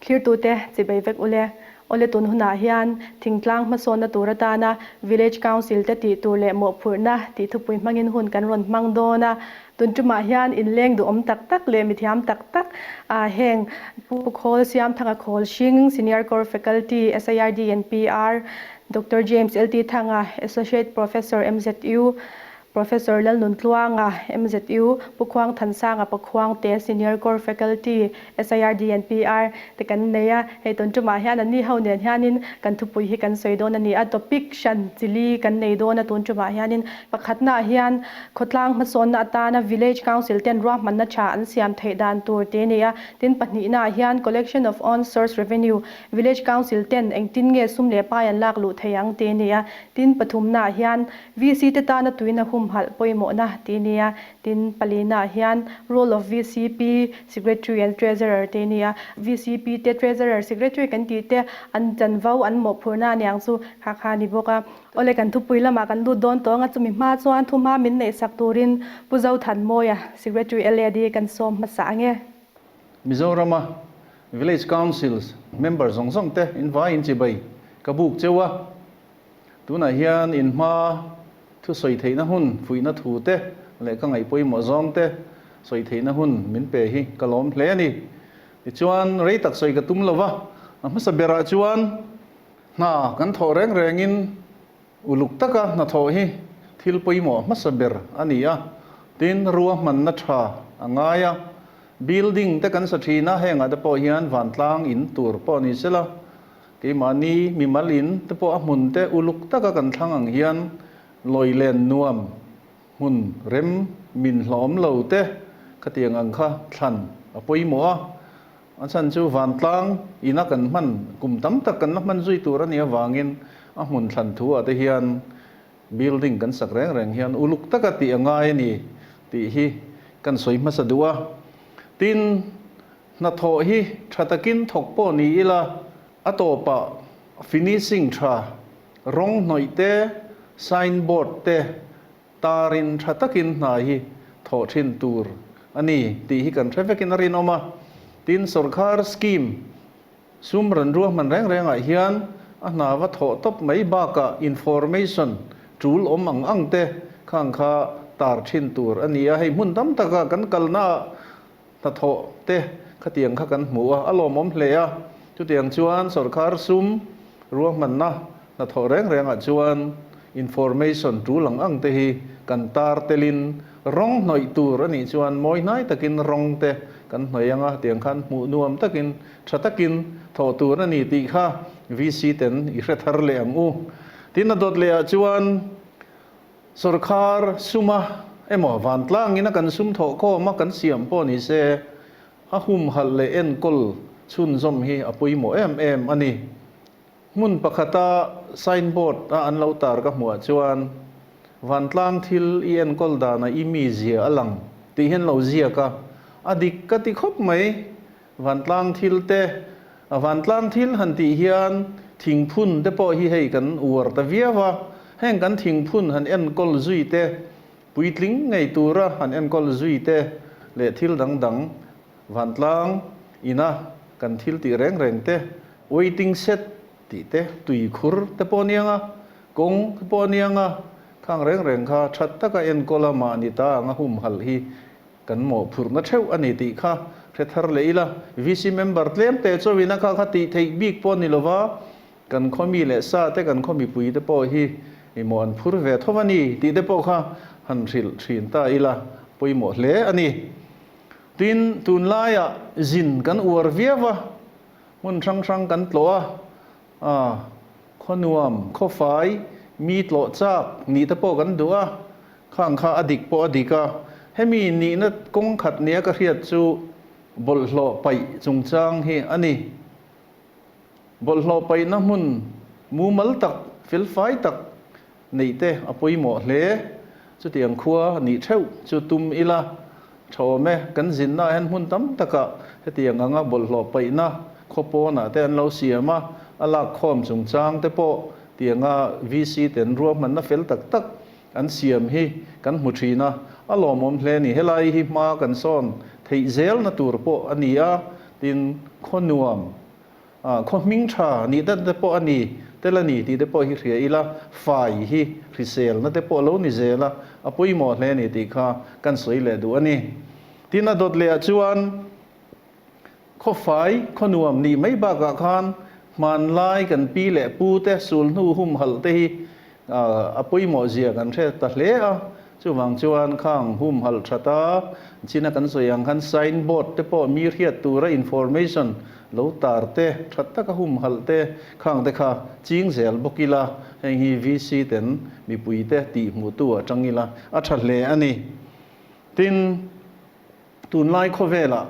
Thlirtute chibei vek ule. Awle tun hunah hian thingtlang hmasawnna tur atana Village Council te tih tur leh mawhphurhna tih thupui hmangin hun kan rawn hmang dawn a. Tun tumah hian inleng duhawm tak tak leh mithiam tak tak heng Pu Khawl Siamthanga Khawl Hring, Senior Core Faculty, SIRD and PR, Doctor James LT Thanga, Associate Professor, MZU, Professor Lalnuntluanga, MZU, Pu Khuang Thansanga Pakhuangte, Senior Core Faculty, SIRD and PR, te kan nei a. Hei tawn tumah hian an ni ho nen hianin kan thupui hi kan sawi dawn a ni a. Topic hran chili kan nei dawn a tun tumah hianin. Pakhatnaah hian khawtlang hmasawnna atana Village Council ten ruahmanna tha an siam theih dan tur te a ni a. Tin, pahnihnaah hian Collection of Own Source Revenue, Village Council ten engtin nge sum leh pai an lak luh thei ang te a ni a. Tin, pathumnaah hian VC te tana tuina humhalh pawimawhna tih a ni a, tin palinaah hian Role of VCP, Secretary and Treasurer tih a ni a, VCP te Treasurer, Secretary kan tih te an chanvo an mawhphurhna aniang chu kha kha a ni bawk a. Awle kan thupui lamah kan lut dawn tawng a, chumi hma chuan thuhma min neihsak turin Pu Zothanmawia, Secretary LAD kan sawm hmasa ang e. Mizorama Village Councils member zawng zawng te in vaiin chibai ka buk cheu a. Tunah hian in hma thu sawi theihna hun, fuihna thu te leh ka ngaih pawimawh zawng te sawi theihna hun min pe hi ka lawm hle a ni. Tichuan, rei tak sawi ka tum lo va, a hmasa berah chuan hna kan thawh reng rengin uluk taka hnathawh hi thil pawimawh hmasa ber a ni a, tin ruahmanna tha a ngai a, building te kan sa thin a, hengah te pawh hian vantlang in tur pawh ni sela, Keimahni mimal in te pawh a hmun te uluk taka kan thlang ang hian lawi len nuam hmun rem min hlawm lo te khatiang ang kha thlan a pawimawh a. A chhan chu vantlang ina kan hman kum tam tak kan la hman zui tur a nih avangin a hmun thlan thu ah te hian building kan sak reng reng hian uluk taka tih a ngai a ni tih hi kan sawi hmasa duh a. Tin, Hnathawh hi tha takin thawk pawh ni ila, a tawpah finishing tha, rawng hnawih te, sign board te tarin tha takin hna hi thawh thin tur a ni tih hi kan hre vekin a rinawm a. Tin, sorkar scheme sum ran ruahman reng rengah hian a hna va thawh tawp mai bakah information tul awm ang ang te khang kha tar thin tur a ni a. Hei hmun tam taka kan kalnaah Hnathawh te khatiang kha kan hmu a, a lawmawm hle a. Chutiang chuan sorkar sum ruahmanna hnathawh reng rengah chuan information tul ang ang te hi kan tar telin rawng hnawih tur a nih chuan mawi hnai takin rawng te kan hnawih ang a, tiang khan hmuh nuam takin tha takin thawh tur a ni tih kha VC ten i hre thar leh ang u. Tin a dawt leh ah chuan Sorkar suma emaw vantlangin a kan sum thawhkhawm a kan siam pawh ni se, a humhalh leh enkawl chhunzawm hi a pawimawh em em a ni. Hmun pakhata signboard a an lo tar ka hmuh ah chuan Vantlang thil i enkawl dana i mizia a lang tih hian lo ziak a, a dik ka ti khawp mai. Vantlang thil te, a vantlang thil han tih hian thingphun te pawh hi hei kan uar ta viau a, heng kan thingphun han enkawl zui te, puitling ngei tura han enkawl zui te leh thil dang dang vantlang ina kan thil tih reng reng te, waiting shed tih te, tuikhur te pawh aniang a, kawng te pawh aniang a, khang reng reng kha that taka enkawl a mahni ta anga humhalh hi Kan mawhphurhna theuh a ni tih kha hre thar leh ila, VC member tlem te chauhin a kha kha tih theih bik pawh a ni lova, kan khaw mi leh sa te, kan khaw mipui te pawh hi mawh an phur ve tho a ni tih te pawh kha han hrilh thin ta ila pawimawh hle a ni. Tin, tunlaiah zin kan uar viau a, hmun hrang hrang kan tlawh a, a khaw nuam, khaw fai, mi tlawh chak nih te pawh kan duh a, Khang kha a dik pawh a dik a, hemi nihna kawng khat nia ka hriat chu bawlhhlawh paih chungchang hi a ni. Bawlhhlawh paihna hmun mumal tak, felfai tak neih te a pawimawh hle. Chutiang khua nih theuh chu tum ila tha awm e. Kan zinna ah hian hmun tam takah hetiang anga bawlhhlawh paihna khaw pawnah te an lo siam a, a lakkhawm chungchang te pawh tianga VC ten ruahmanna fel tak tak An siam hi kan hmu thin a, a lawmawm hle a ni. Helai hi hma kan sawn theih zelna tur pawh a ni a, tin khaw nuam Khaw hming tha nih dat te pawh a ni tel a ni tih te pawh hi hria ila, fai hi hriselna te pawh lo ni zel a, a pawimawh hle a ni tih kha kan sawi leh duh a ni. Tin, a dawt lehah chuan khaw fai, khaw nuam nih mai bakah khan hmanlai kan pi leh pu te sulhnu humhalh te hi a pawimawh zia kan hre ta hle a, chuvang chuan khang humhalh that a, china kan sawi ang khan sign board te pawh mi hriat tura information lo tar te, tha taka humhalh te khang te kha ching zel bawk ila, heng hi VC ten mipui te tih hmuh tu ah tang ila a tha hle a ni. Tin, tunlai khawvelah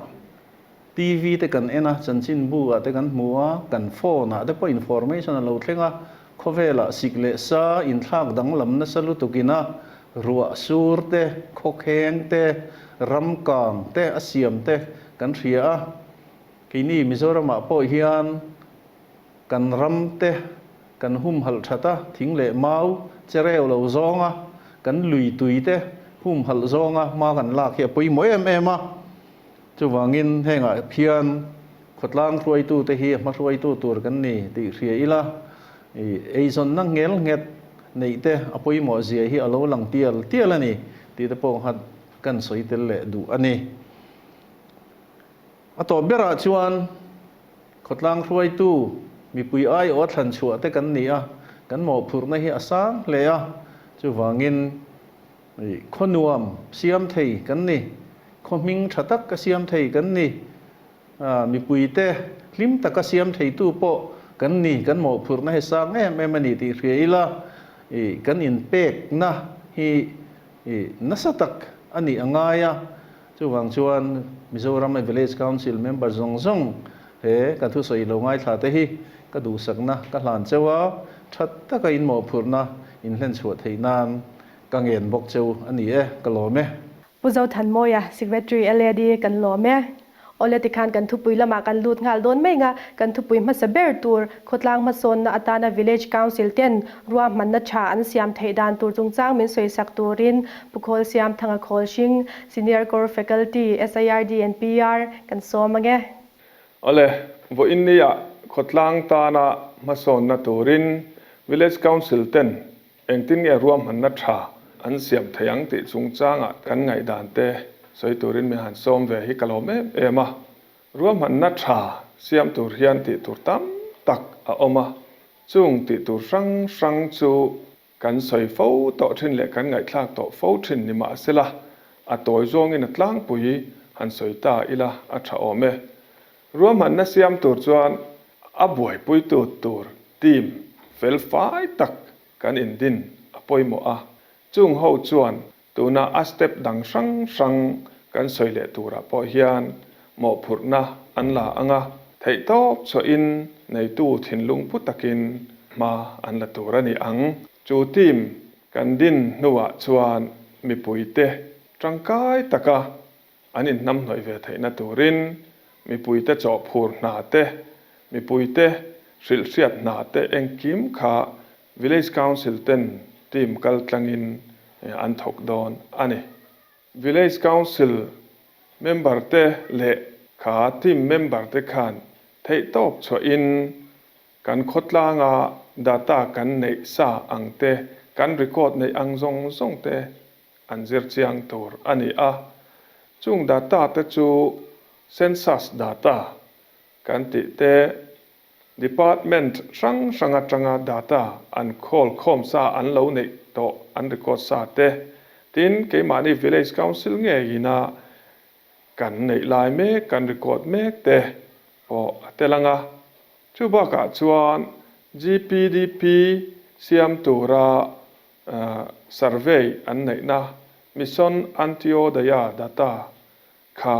TV te kan en a, chanchinbu ah te kan hmu a, kan phone ah te pawh information a lo thleng a, khawvelah sik leh sa inthlak danglam nasa lutuk ina ruah sur te, khawkheng te, ram kang te a siam te kan hria a. Keini Mizoram ah pawh hian kan ram te kan humhalh that a, thing leh mau chereu lo zawnga kan lui tui te humhalh zawnga hma kan lak hi a pawimawh em em a. Chuvangin hengah hian khawtlang hruaitute hi a hmahruaitu tur kan ni tih hria ila, eizawnna nghel nghet neih te a pawimawh zia hi a lo lang tial tial a ni tih te pawh kha kan sawi tel leh duh a ni. A tawp berah chuan khawtlang hruaitu mipui aiawh a thlan chhuah te kan ni a, kan mawhphurhna hi a sang hle a, chuvangin Khaw nuam siam thei kan ni, khaw hming tha tak a siam thei kan ni, mipuite hlim taka siam theitu pawh kan ni, kan mawhphurhna hi sang em em a ni tih hria ila, kan inpekna hi nasa tak a nih a ngai a, chuvang chuan Mizoram Village Council member zawng zawng he ka thusawi lo ngaithla te hi ka duhsakna ka hlan cheu a, tha taka in mawhphurhna inhlenchhuah theih nan Ka ngen bawk cheu a ni e, ka lawm e. Pu Zothanmawia, Secretary LAD, kan lawm e. Awle tikhan kan thupui lamah kan lut nghal dawn mai nga, kan thupui hmasa ber tur khawtlang hmasawnna atana Village Council ten ruahmanna tha an siam theih dan tur chungchang min sawisak turin Pu Khawlsiam Thanga Khawlhring, Senior Core Faculty, SIRD and PR, kan sawm ang e. Awle, vawiinnia khawtlang tana hmasawnna turin Village Council ten Engtin nge ruahmanna tha an siam thei ang tih chungchangah kan ngaihdan te sawi turin min han sawm ve hi ka lawm em em a. Ruahmanna tha siam tur hian tih tur tam tak a awm a, chung tih tur hrang hrang chu kan sawi fo tawh thin leh kan ngaihthlak tawh fo thin ni mahsela a tawi zawngin a tlangpui han sawi ta ila a tha awm e. Ruahmanna siam tur chuan a buaipuitu tur team fel fai tak kan indin a pawimawh a, chung ho chuan tuna a step dang hrang hrang kan sawi leh turah pawh hian mawhphurhna an la ang a, theihtawp chhuahin neitu thinlung pu takin hma an la tur a ni ang. Chu team kan din hnuah chuan mipuite tangkai taka An inhnamhnawih ve theihna turin mipuite chawhphur hna te, mipuite hrilhhriat hna te engkim kha Village Council ten team kal tlangin an thawk dawn a ni. Village Council member te leh kha team member te khan theihtawp chhuahin kan khawtlanga data kan neih sa ang te, kan record neih ang zawng zawng te an zir chiang tur a ni a. Chung data te chu census data kan tih te, department hrang hrang atanga data an khawl khawm sa an lo neih tawh an record sa te, tin keimahni village council ngeiina kan neih lai mek kan record mek te pawh a tel ang a. Chu bakah chuan GPDP siam tura Survey an neihna Mission Antyodaya data kha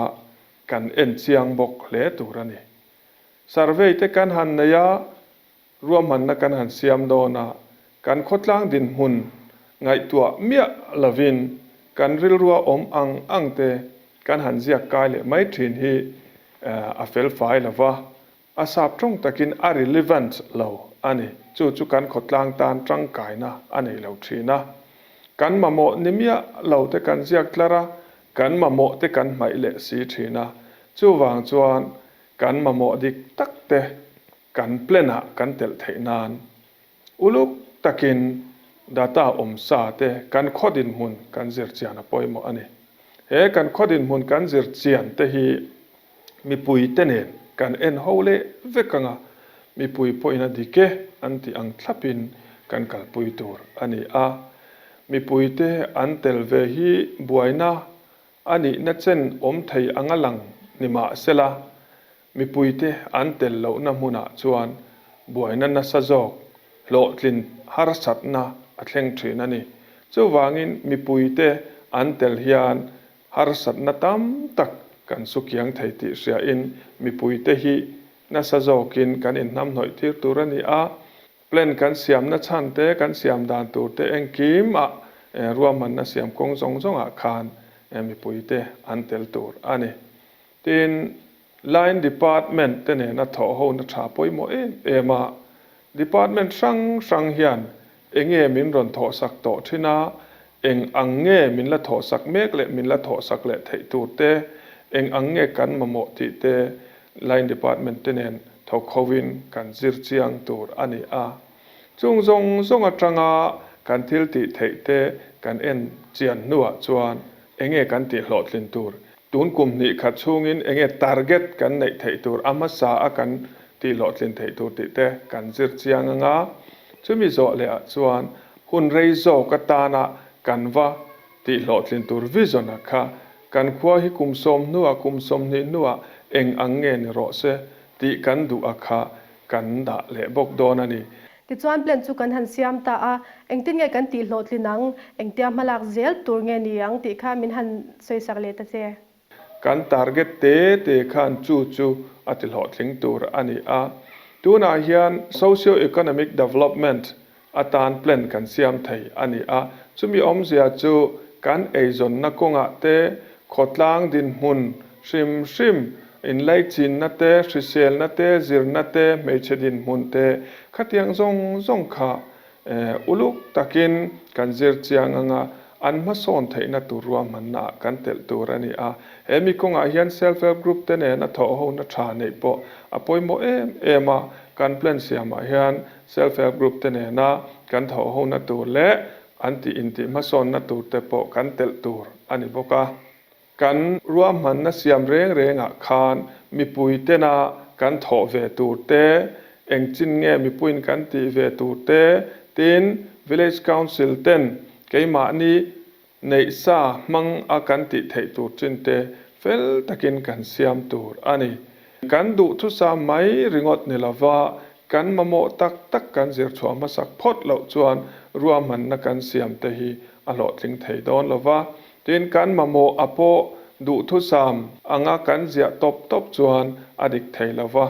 kan en chiang bawk hle tur a ni. Survey te kan han nei a, ruahmanna kan han siam dawn a, kan khawtlang dinhmun ngaihtuah miah lovin kan rilrua awm ang ang te kan han ziak kai leh mai thin hi a felfai lo va, A sap tawng takin a relevant lo a ni. Chu chu kan khawtlang tan tangkaina a nei lo thin a. Kan mamawh ni miah lo te kan ziak tlar a, kan mamawh te kan hmaih leh si thin a. Chuvang chuan kan mamawh dik tak te kan plan ah kan telh theih nan uluk takin data awm sa te kan khaw dinhmun kan zir chian a pawimawh a ni. He kan khaw dinhmun kan zir chian te hi mipui te nen kan en ho leh vek anga mipui pawhin a dik e an tih ang thlapin kan kalpui tur a ni a. Mipui te an tel ve hi buaina a nihna chen awm thei anga lang ni mahsela Mipuite an tel lohna hmunah chuan buaina nasa zawk, hlawhtlin harsatna a thleng thin a ni. Chuvangin mipuite an tel hian harsatna tam tak kan sukiang thei tih hriain mipuite hi nasa zawkin kan inhnamhnawih tir tur a ni a. Plan kan siamna chhan te, kan siam dan tur te engkim ah ruahmanna siam kawng zawng zawngah khan mipuite an tel tur a ni. Tin, Line Department te nena thawh hona tha pawimawh em em a, Department hrang hrang hian enge min rawn thawhsak tawh thin a, eng ang nge min la thawhsak mek leh min la thawhsak leh theih tur te, eng ang nge kan mamawh tih te Line Department te nen thawk hovin kan zir chiang tur a ni a. Chung zawng zawng atanga kan thil tih theih te kan en chian hnuah chuan enge kan tih hlawhtlin tur Tun kum hnih khat chhungin enge target kan neih theih tur a hmasa a kan tih hlawhtlin theih tur tih te kan zir chiang anga, chumi zawh leh ah chuan hun rei zawk atana kan va tih hlawhtlin tur vision a kha kan khua hi kum sawm hnuah kum 20 hnuah eng ang nge ni rawh se tih kan duh a kha kan dah leh bawk dawn a ni. Tichuan plan chu kan han siam ta a, engtin nge kan tih hlawhtlin ang, engtia hmalak zel tur nge ni ang tih kha min han sawisak leh ta che. Kan target te te khan chu chu a ti hlawhtling tur a ni a. Tunah hian socio-economic development atan plan kan siam thei a ni a, chumi awmzia chu kan eizawnna kawngah te, khawtlang dinhmun Hrim hrim, inlaichinna te, hriselna te, zirna te, hmeichhe dinhmun te, khatiang zawng zawng kha uluk takin kan zir chiang anga an hmasawn theihna tur ruahmanna ah kan telh tur a ni a. He mi kawngah hian Self Help Group te nena thawh hona tha neih pawh a pawimawh em em a, kan plan siamah hian Self Help Group te nena kan thawh hona tur leh an tih intih hmasawnna tur te pawh kan telh tur a ni bawk a. Kan ruahmanna siam reng rengah khan mipui tena kan thawh ve tur te, engchin nge mipuiin kan tih ve tur te, tin Village Council ten keimahni neih sa hmang a kan tih theih tur chin te fel takin kan siam tur a ni. Kan duhthusam mai ringawt ni lova kan mamawh tak tak kan zir chhuah hmasak phawt loh chuan ruahmanna kan siam te hi a hlawhtling thei dawn lova. Tin, kan mamawh a pawh duhthusam anga kan ziah tawp tawp chuan a dik thei lo va,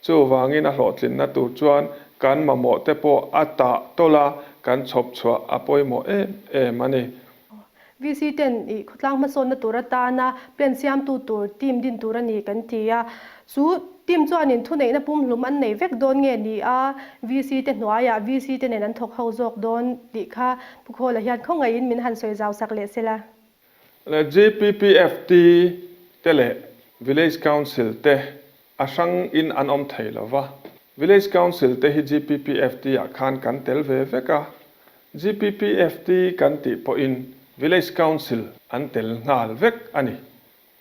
chuvangin a hlawhtlinna tur chuan kan mamawh te pawh a tah tawlh a, kan chhawp chhuah a pawimawh em em a ni. VC ten i khawtlang hmasawnna tur atana plan siamtu tur team din tur a ni kan ti a, chu team chuanin thuneihna pumhlum an nei vek dawn nge ni a, VC te hnuaiah VC te nen an thawk ho zawk dawn tih kha Pu Khawla hian khawngaihin min han sawi zau sak leh sela. Le GPPFT te leh Village Council te a hrang in an awm thei lo va. Village Council te hi GPPFT ah khan kan tel ve vek a. GPPFT kan tih pawhin Village Council an tel nghal vek a ni.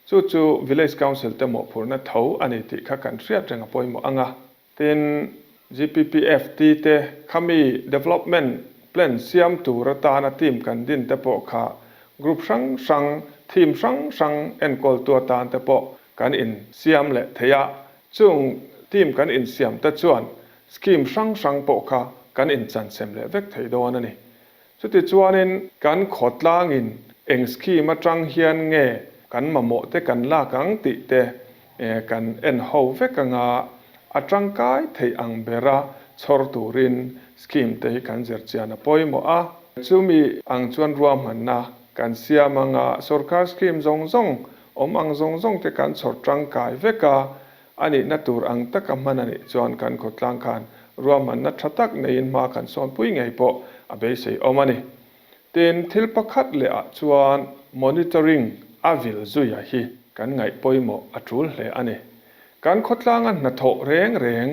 Chu chu Village Council te mawhphurhna tho a ni tih kha kan hriat reng a pawimawh ang a. Tin, GPPFT te khami development plan siam tur atana team kan din te pawh kha group hrang hrang, theme hrang hrang enkawltu atan te pawh kan insiam leh thei a. Chung team kan insiam te chuan scheme hrang hrang pawh kha kan inchansem leh vek thei dawn a ni. Chutichuanin kan khawtlangin eng scheme atang hian nge kan mamawh te kan lak ang tih te kan en ho vek anga a tangkai theih ang bera chhawr turin scheme te hi kan zir chian a pawimawh a. Chumi ang chuan ruahmanna kan siam anga sorkar scheme zawng zawng awm ang zawng zawng te kan chhawr tangkai vek a, A nihna tur ang taka hman a nih chuan kan khawtlang khan ruahmanna tha tak neiin hma kan sawnpui ngei pawh a beisei awm a ni. Tin, thil pakhat leh ah chuan monitoring a vil zuia hi kan ngaih pawimawh a tul hle a ni. Kan khawtlanga hnathawh reng reng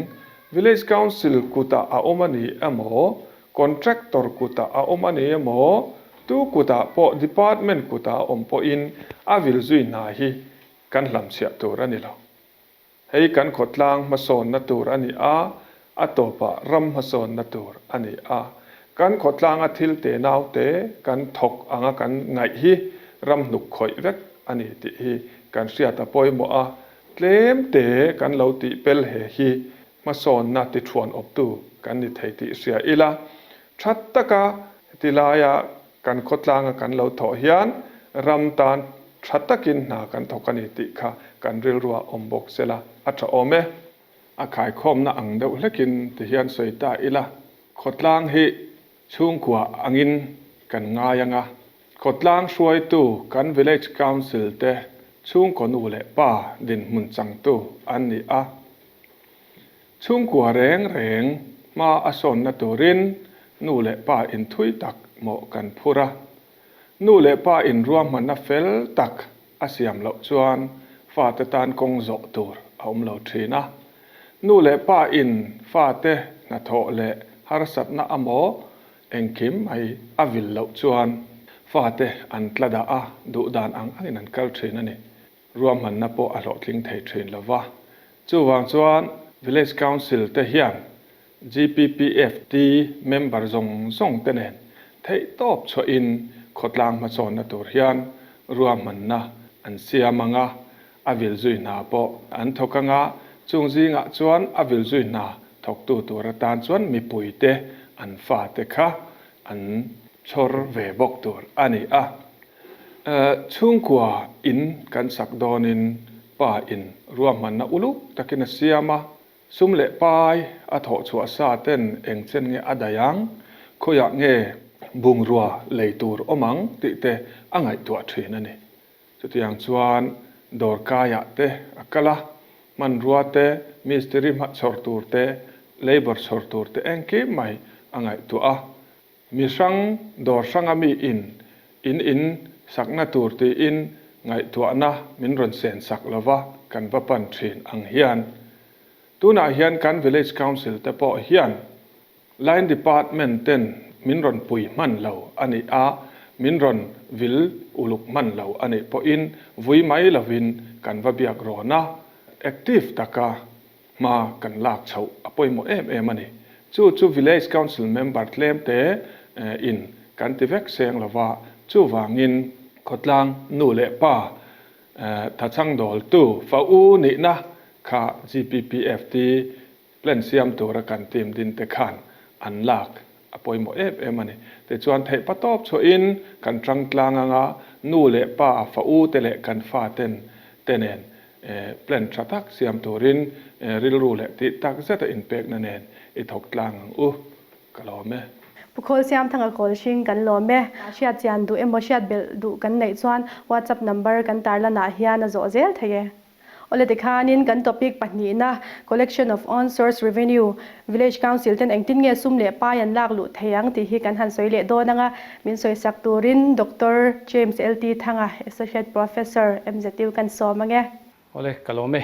Village Council kutah a awm a ni emaw, Contractor kutah a awm a ni emaw, tu kutah pawh Department kutah a awm pawhin a vil zui hna hi kan hlamchhiah tur a ni lo. Hei kan khawtlang hmasawnna tur a ni a, a tawpah ram hmasawnna tur a ni a. Kan khawtlanga thil te naute kan thawk anga kan ngaih hi ram hnuk khawih vek a ni tih hi kan hriat a pawimawh a, tlem te kan lo tih pel he hi hmasawnna tithuan awptu kan ni thei tih hria ila, that taka heti laia Kan khawtlanga kan lo thawh hian ram tan tha takin hna kan thawk a ni tih kha kan rilruah awm bawk sela a tha awm e. A khaikhawmna ang deuh hlekin ti hian sawi ta ila, khawtlang hi chhungkua angin kan ngai ang a, khawtlang hruaitu kan Village Council te chhungkaw nu leh pa dinhmun changtu an ni a. Chhungkua reng reng hma a sawnna turin nu leh pa inthui tak mawh kan phur a. Nu leh pa inruahmanna fel tak a siam loh chuan fate tan kawng zawh tur a awm lo thin a. Nu leh pa in fate hnathawh leh harsatna amaw engkim mai a vil loh chuan fate an tla dah a, duhdan ang angin an kal thin a ni. Ruahmanna pawh a hlawhtling thei thin lo va. Chuvang chuan Village Council te hian GPPFT member zawng zawng te nen theihtawp chhuahin khawtlang hmasawnna tur hian ruahmanna an siam ang a, a vil zui hna pawh an thawk ang a, chung zingah chuan a vil zui hna thawktu tur atan chuan mipuite an fate kha an chhawr ve bawk tur a ni a. Chhungkua in kan sak dawnin pa in ruahmanna uluk takin a siam a, sum leh pai a thawh chhuah sa ten eng chen nge a daih ang, khawiah nge bungrua lei tur awm ang tih te a ngaihtuah thin a ni. Chutiang chuan dawrkaiah te a kal a, hmanrua te, mistiri hmachhawr tur te, labour chhawr tur te engkim mai a ngaihtuah a. Mi hrang dawr hranga mi in in in sakna tur tiin ngaihtuahna min rawn sen sak lova kan va pan thin ang hian. Tunah hian kan Village Council te pawh hian Line Department ten min rawn pui hman lo a nih a, min rawn vil uluk hman lo a nih pawhin vui mai lovin kan va biak rawn a, active taka Hma kan lak chhoh a pawimawh em em a ni. Chu chu Village Council member tlem te in kan ti vek seng lova, chuvangin khawtlang nu leh pa thachhang dawltu fa u nihna kha GPPFT plan siam tura kan team din te khan an lak a pawimawh em em a ni. Tichuan theihpa tawp chhuahin kan tang tlang anga nu leh pa fa u te leh kan fa ten te nen Plan tha tak siam turin rilru leh tih tak zeta inpekna nen i thawk tlang ang u, ka lawm e. Pu Khawl Siamthanga kawl hring kan lawm e. Hriat chian duh emaw hriat belh duh kan neih chuan WhatsApp number kan tarlanah hian a zawh zel thei e. Awle tikhanin kan topic pahnihna Collection of Own Source Revenue, Village Council ten engtin nge sum leh pai an lak luh thei ang tih hi kan han sawi leh dawn ang a, min sawisak turin Doctor James LT Thanga, Associate Professor, MZU kan sawm ang e. Awle, ka lawm e.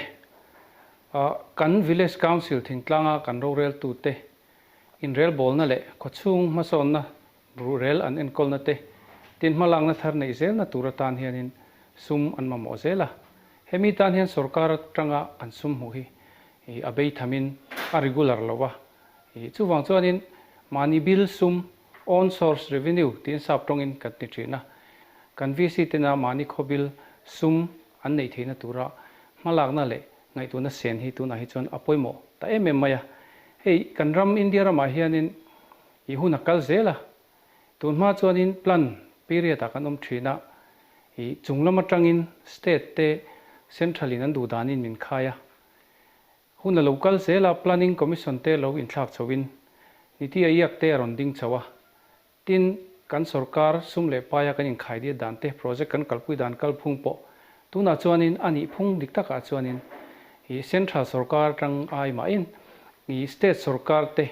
Kan Village Council thingtlanga kan roreltute inrelbawlna leh khawchhung hmasawnna ruhrel an enkawlna te tin hmalakna thar neih zelna tur atan hianin sum an mamawh zel a. Hemi tan hian sorkar atanga kan sum hmuh hi a bei thamin a regular lo a. Chuvang chuanin mahni bill sum, own source revenue, tiin sap tawngin kan ti thin a. Kan VC tena mahni khaw bill sum an neih theihna tura hmalakna leh ngaihtuahna sen hi tunah hi chuan a pawimawh ta em em mai a. Hei kan ram India ramah hianin I hun a kal zel a, tun hma chuanin plan period ah kan awm thin a, i chung lam atangin state te central in an duh danin min khai a. Hun a lo kal zel a, planning commission te lo inthlak chho in Niti Aayog te a rawn ding chho a, tin kan sorkar sum leh paia kan inkhai diat dan te project kan kalpui dan kalphung pawh tunah chuanin a nih phung dik takah chuanin i central sorkar atang ai mahin i state sorkar te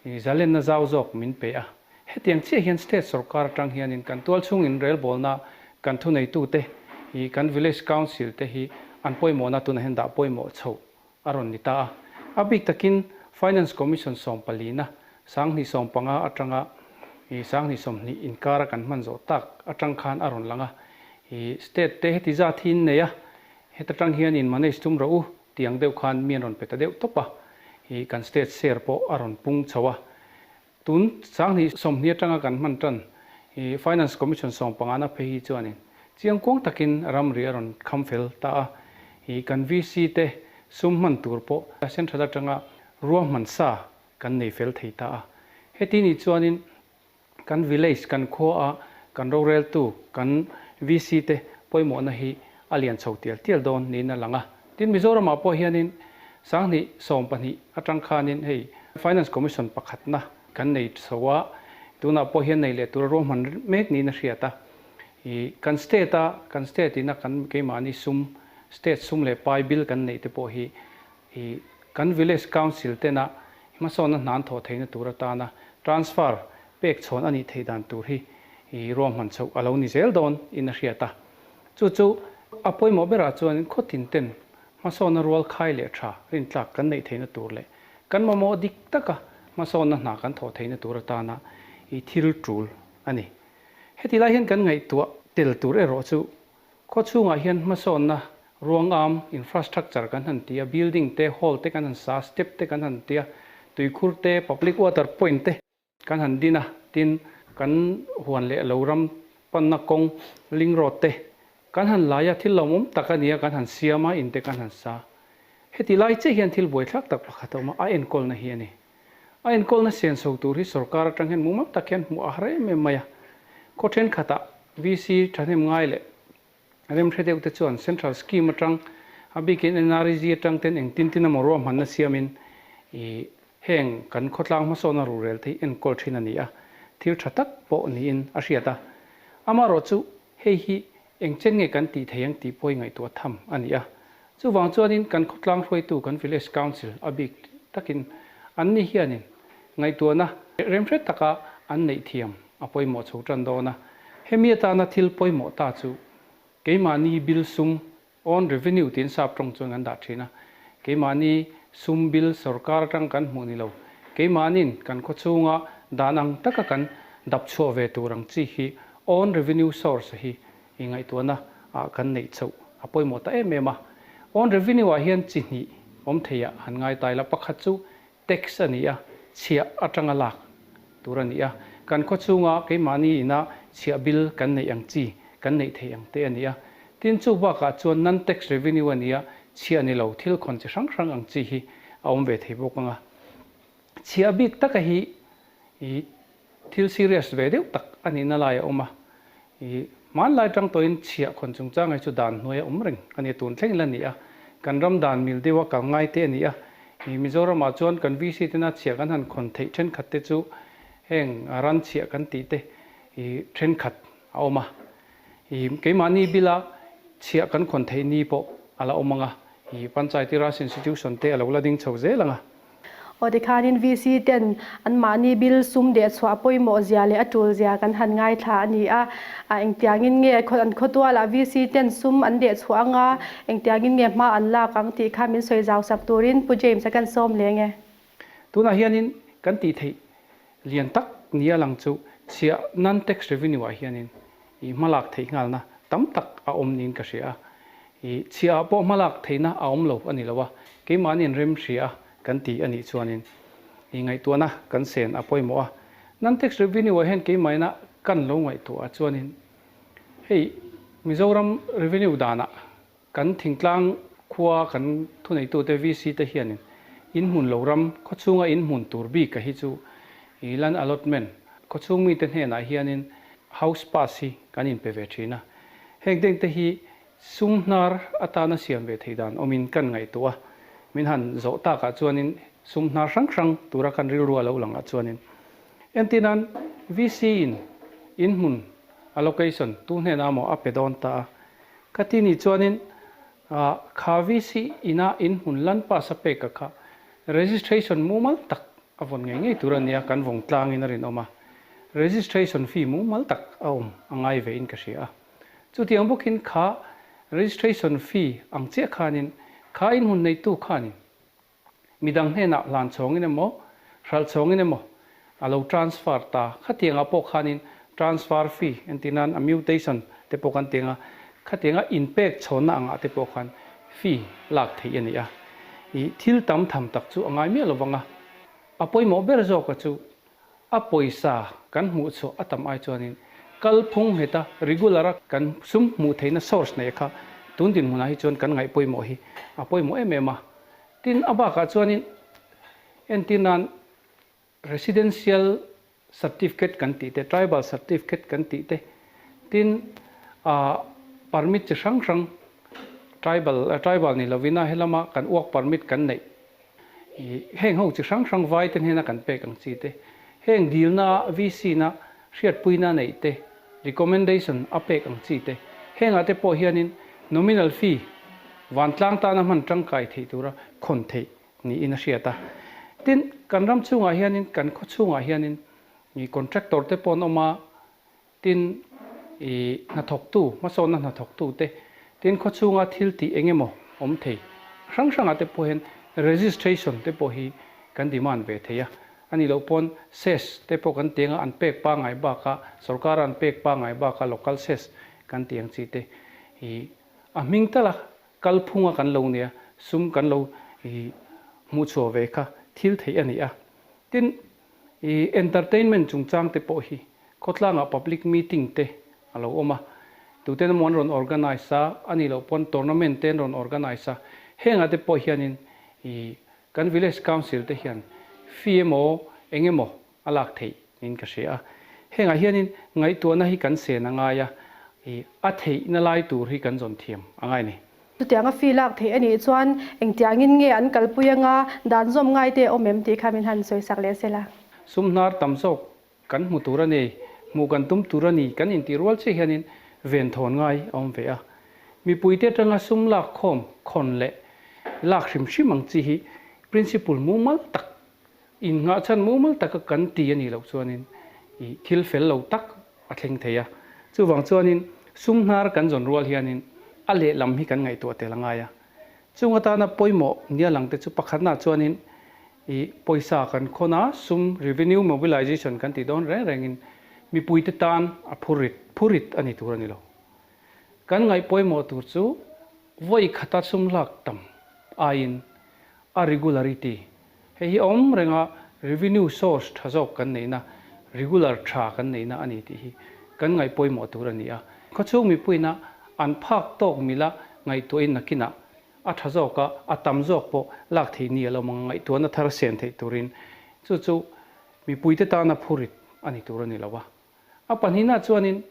Zalenna zau zawk min pe a. Hetiang chiah hian state sorkar atang hianin kan tualchhung inrelbawlna kan thuneitute hi kan village council te hi an pawimawhna tunah hian dah pawimawh chhoh a rawn ni ta a. A bik takin Finance Commission sawmpalina 2015 atanga i 2020 inkara kan hman zawh tak atang khan a rawn lang a. I state te heti zat hi in nei a, heta tang hian in manage tum rawh u tih ang deuh khan mi an rawn pe ta deuh tawp a. I kan state share pawh a rawn pung chho a. Tun 2020 atanga kan hman tan i Finance Commission sawmpangana phei hi chuanin chiangkuang takin ramri a rawn kham fel ta a. I kan VC te sum hman tur pawh central atanga ruahman sa kan nei fel thei ta a. Heti ni chuanin kan village kan khua a kan roreltu kan VC te pawimawhna hi a lian chho tial tial dawn niin a lang a. Tin Mizoramah pawh hianin 2012 atang khanin hei Finance Commission pakhatna kan nei chho a, tunah pawh hian nei leh tura ruahman mek niin a hriat a. I kan state a kan state ina kan keimahni sum state sum leh pai bill kan neih te pawh hi i kan village council tena hmasawnna hna an thawh theihna tur atana transfer pek chhawn a nih theih dan tur hi i ruahman chhoh a lo ni zel dawn in a hriat a. Chu chu a pawimawh berah chuan khawtin ten hmasawnna rual khai leh tha rintlak kan neih theihna tur leh kan mamawh dik taka hmasawnna hna kan thawh theihna tur atana i thil tul a ni. Heti lai hian kan ngaihtuah tel tur erawh chu khaw chhungah hian hmasawnna ruangam infrastructure kan han ti a, building te, hall te kan han sa, step te kan han ti a, tuikhur te, public water point te kan han din a, tin kan huan leh lo ram panna kawng link road te kan han lai a, thil lawmawm tak a ni a, kan han siam a, in te kan han sa. Heti lai chiah hian thil buaithlak tak pakhat a awm a, a enkawlna hi a ni. A enkawlna senso tur hi sorkar atang hian mumal tak hian hmuh a har em em mai a. Khaw thenkhatah VC thahnem ngai leh remhre deuh te chuan Central Scheme atang a bikin NREG atang ten engtin tin emaw ruahmanna siamin i heng kan khawtlang hmasawnna rurel te hi enkawl thin a ni a, thil tha tak pawh niin a hriat a. Amaherawhchu hei hi engchen nge kan tih thei ang tih pawh hi ngaihtuah tham a ni a. Chuvang chuanin kan khawtlang hruaitu kan Village Council a bik takin an ni hianin ngaihtuahna remhre taka an neih thiam a pawimawh chho tan dawn a. Hemi atana thil pawimawh ta chu keimahni bill sum, own revenue tiin sap tawng chuan kan dah thin a. Keimahni sum bill sorkar atang kan hmuh ni lo, keimahnin kan khawchhunga dan ang taka kan dap chhuah ve tur ang chi hi own revenue source hi i ngaihtuahna ah kan neih chauh a pawimawh ta em em a. Own revenue ah hian chi hnih awm thei ah han ngai ta ila, pakhat chu tax a ni a, chhiah atanga lak tur a ni a, kan khaw chhunga keimahni ina chhiah bill kan neih ang chi kan neih theih ang te a ni a. Tin chu bakah chuan non-tax revenue a ni a, chhiah ni lo thil khawn chi hrang hrang ang chi hi a awm ve thei bawk ang a. Chhiah bik taka hi i Thil serious ve deuh tak a nihna lai a awm a, i hmanlai tang tawhin chhiah khawn chungchang hi chu dan hnuai a awm reng a ni, tun thleng la ni a, kan ram dan mil deuha kal ngai te a ni a, i Mizoramah chuan kan VC tena chhiah kan han khawn theih thenkhat te chu heng ran chhiah kan tih te i thenkhat a awm a, i keimahni bila chhiah kan khawn theih ni pawh a la awm ang a, i Panchayati Raj Institution te a lo la ding chho zel ang a. Aw tikhanin VC ten anmahni bill sum deh chhuah pawimawh zia leh a tul zia kan han ngaithla a ni a. A engtiangin nge an khawtualah VC ten sum an deh chhuah anga engtiangin nge hma an lak ang tih kha min sawi zau sak turin Pu James a kan sawm leng e. Tunah hianin kan tih theih lian tak nia lang chu chhiah non-tax revenue ah hianin i hmalak theih nghalna tam tak a awm niin ka hria a. I chhiah ah pawh hmalak theihna a awm lo a ni lo a, keimahniin rem hria a kan ti a nih chuanin i ngaihtuahna kan sen a pawimawh a. Non-tax revenue ah hian keimahina kan lo ngaihtuah ah chuanin hei Mizoram revenue danah Kan thingtlang khua kan thuneitute VC te hianin inhmun lo ram khawchhunga inhmun tur bik a hi chu i land allotment khawchhung mite hnenah hianin house pass hi kan inpe ve thin a. Heng deng te hi sum hnar atana siam ve theih dan awmin kan ngaihtuah a, min han zawh takah chuanin sum hnar hrang hrang tura kan rilru a lo langah chuanin entirnan VC in inhmun allocation tu hnenah maw a pe dawn ta a. Ka ti nih chuanin kha VC ina inhmun lan pass a pek a kha registration mumal tak a vawn ngei ngei tur a nia, kan vawng tlangin a rinawm a, registration fee mumal tak a awm a ngai ve in ka hria a. Chutiang bawkin kha registration fee ang chiah khanin kha inhmun neitu khanin. Midang hnenah hlan chhawngin emaw, hralh chhawngin emaw a lo transfer ta. Khatiangah pawh khanin transfer fee entir nan a mutation te pawh kan ti ang a, khatianga inpek chhawnna angah te pawh khan fee lak theih a ni a. Ih thil tam tham tak chu a ngai miah lovang a, a pawimawh ber zawka chu a pawisa kan hmuh chhuah a tam ai chuanin kalphung ngheta regular a kan sum hmuh theihna source neih kha tun dinhmunah hi chuan kan ngaih pawimawh hi a pawimawh em em a. Tin, a bakah chuanin entir nan residential certificate kan tih te, tribal certificate kan tih te, tin ah permit chi hrang hrang tribal tribal ni lovina helama kan work permit kan neih Ih, heng ho chi hrang hrang vai te hnena kan pek ang chi te, heng dilna VC na hriatpuina neih te, recommendation a pek ang chi te, hengah te pawh hianin nominal fee vantlang tana hman tangkai theih tura khawn theih niin a hriat a. Tin, kan ram chhungah hianin, kan khaw chhungah hianin ih contractor te pawh an awm a, Tin, i hnathawktu, hmasawnna hnathawktu te, tin khawchhunga thil tih eng emaw awm thei hrang hrangah te pawh hian registration te pawh hi kan demand ve thei a. A nih loh pawn cess te pawh kan tiang a, an pek pangngai bakah, sorkara an pek pangngai bakah local cess kan tih ang chi te hi a hming tala kalphunga kan lo nia, sum kan lo i hmuhchhuah ve kha thil theih a ni a. Tin, I entertainment chungchang te pawh hi khawtlangah public meeting te a lo awm a, tuten emaw an rawn organise a, a nih loh pawn tournament te an rawn organise a, hengah te pawh hianin i kan village council te hian fee emaw eng emaw a lak theih niin ka hria a. Hengah hianin ngaihtuahna hi kan sen a ngai a, i a theihna lai tur hi kan zawn thiam a ngai a ni. Chutianga fee lak theih a nih chuan engtiangin nge an kalpui anga dan zawm ngai te awm em tih kha min han sawisak leh se la. Sum hnar tam zawk kan hmu tur a ni, hmuh kan tum tur a ni kan intih rual chiah hianin venthawn ngai a awm ve a. Mipuite atanga sum lak khawm khawn leh lak hrim hrim ang chi hi principle mumal tak, innghah chhan mumal taka kan ti a nih loh chuanin ih thil fel lo tak a thleng thei a. Chuvang chuanin sum hnar kan zawn rual hianin a lehlam hi kan ngaihtuah tel a ngai a. Chung atana pawimawh nia langte chu pakhatnaah chuanin ih pawisa kan khawn a, sum revenue mobilization kan tih dawn reng rengin mipuite tan a phurit phurit a ni tur a ni lo. Kan ngaih pawimawh tur chu vawi khata sum lak tam aiin a regularity Hei hi awm renga revenue source tha zawk kan neihna, regular tha kan neihna a ni tih hi kan ngaih pawimawh tur a ni a. Khawchhung mipuina an phak tawk mila ngaihtuahin nakinah a tha zawk a, a tam zawk pawh lak theih ni a lo mang a, ngaihtuahna thar sen theih turin chu chu mipuite tana phurit a ni tur a ni lo a. A pahnihna chuanin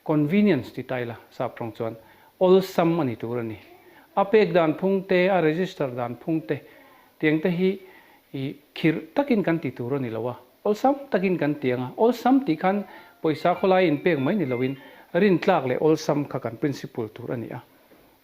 Convenience ti ta ila, sap tawng chuan awlsam a ni tur a ni. A pek dan phung te, a register dan phung te, tiang te hi i khirh takin kan ti tur a ni lo a, awlsam takin kan ti ang a, awlsam tih khan pawisa khawlai inpek mai ni loin rintlak leh awlsam kha kan principle tur a ni a.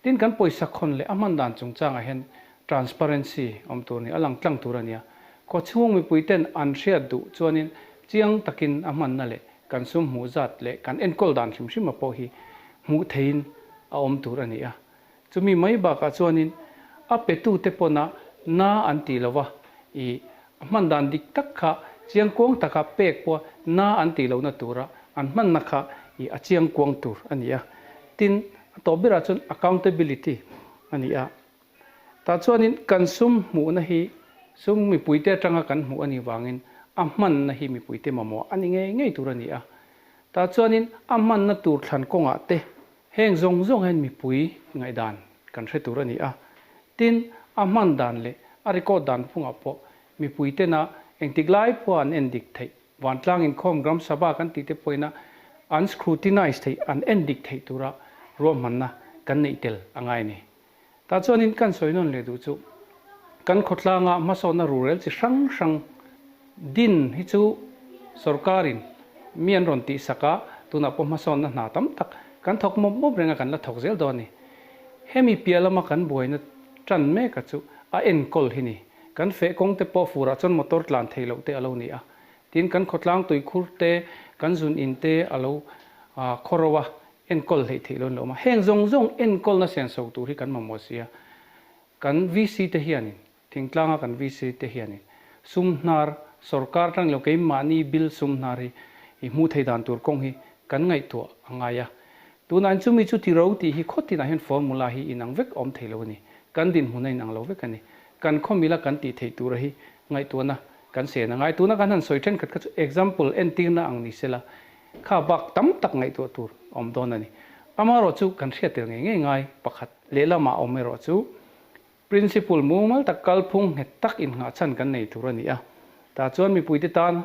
Tin, kan pawisa khawn leh a hman dan chungchangah hian transparency awm tur a ni, a lang tlang tur a ni a. Khawchhung mipuiten an hriat duh chuanin chiang takin a hmanna leh kan sum hmuh zat leh kan enkawl dan hrim hrima pawh hi hmuh theihin a awm tur a ni a. Chumi mai bakah chuanin a petute pawna na an tih lova i a hman dan dik tak kha chiangkuang taka pek pawha na an tih lohna tura an hmanna kha i a chiangkuang tur a ni a. Tin, a tawp berah chuan accountability a ni a. Tah chuanin kan sum hmuhna hi sum mipuite atanga kan hmuh a nih vangin a hmanna hi mipuite mamawh a ni ngei ngei tur a ni a. Tah chuanin a hmanna tur thlan kawngah te heng zawng zawng hian mipui ngaihdan kan hre tur a ni a. Tin, a hman dan leh a record dan phungah pawh mipuitena engtik lai pawha an en dik theih, vantlang inkhawm Gram Sabha kan tih te pawhina an scrutinize theih, an en dik theih tura ruahmanna kan neih tel a ngai a ni. Tah chuanin kan sawi nawn leh duh chu kan khawtlanga hmasawnna rurel chi hrang hrang din hi chu sorkarin mi an rawn tihsak a, tunah pawh hmasawnna hna tam tak kan thawk mawp mawp reng a, kan la thawk zel dawn a ni. Hemi piah lama kan buaina tan mek a chu a enkawl hi ni. Kan feh kawng te pawh furah chuan motor tlan theih loh te a lo ni a, tin kan khawtlang tuikhur te, kan zun in te a lo khawro a, Enkawl hleih theih lo an lo awm a, heng zawng zawng enkawlna senso tur hi kan mamawh si a, kan VC te hianin Thingtlanga kan VC te hianin sum hnar sorkar atang lo keimahni bill sum hnar hi i hmuh theih dan tur kawng hi kan ngaihtuah a ngai a. Tunah hian chumi chu ti ro tih hi khaw tinah hian formula hi inang vek awm thei lo a ni. Kan dinhmun a inang lo vek a ni. Kan khaw mila kan tih theih tura hi ngaihtuahna kan sen a ngai. Tuna kan han sawi thenkhat kha chu example entirna ang ni sela kha bak tam tak ngaihtuah tur awm dawn a ni. Amaherawhchu kan hriat tel ngei ngei ngai pakhat lehlamah awm erawh chu Principle mumal tak kalphung nghet tak innghah chhan kan nei tur a ni a. Tah chuan mipuite tan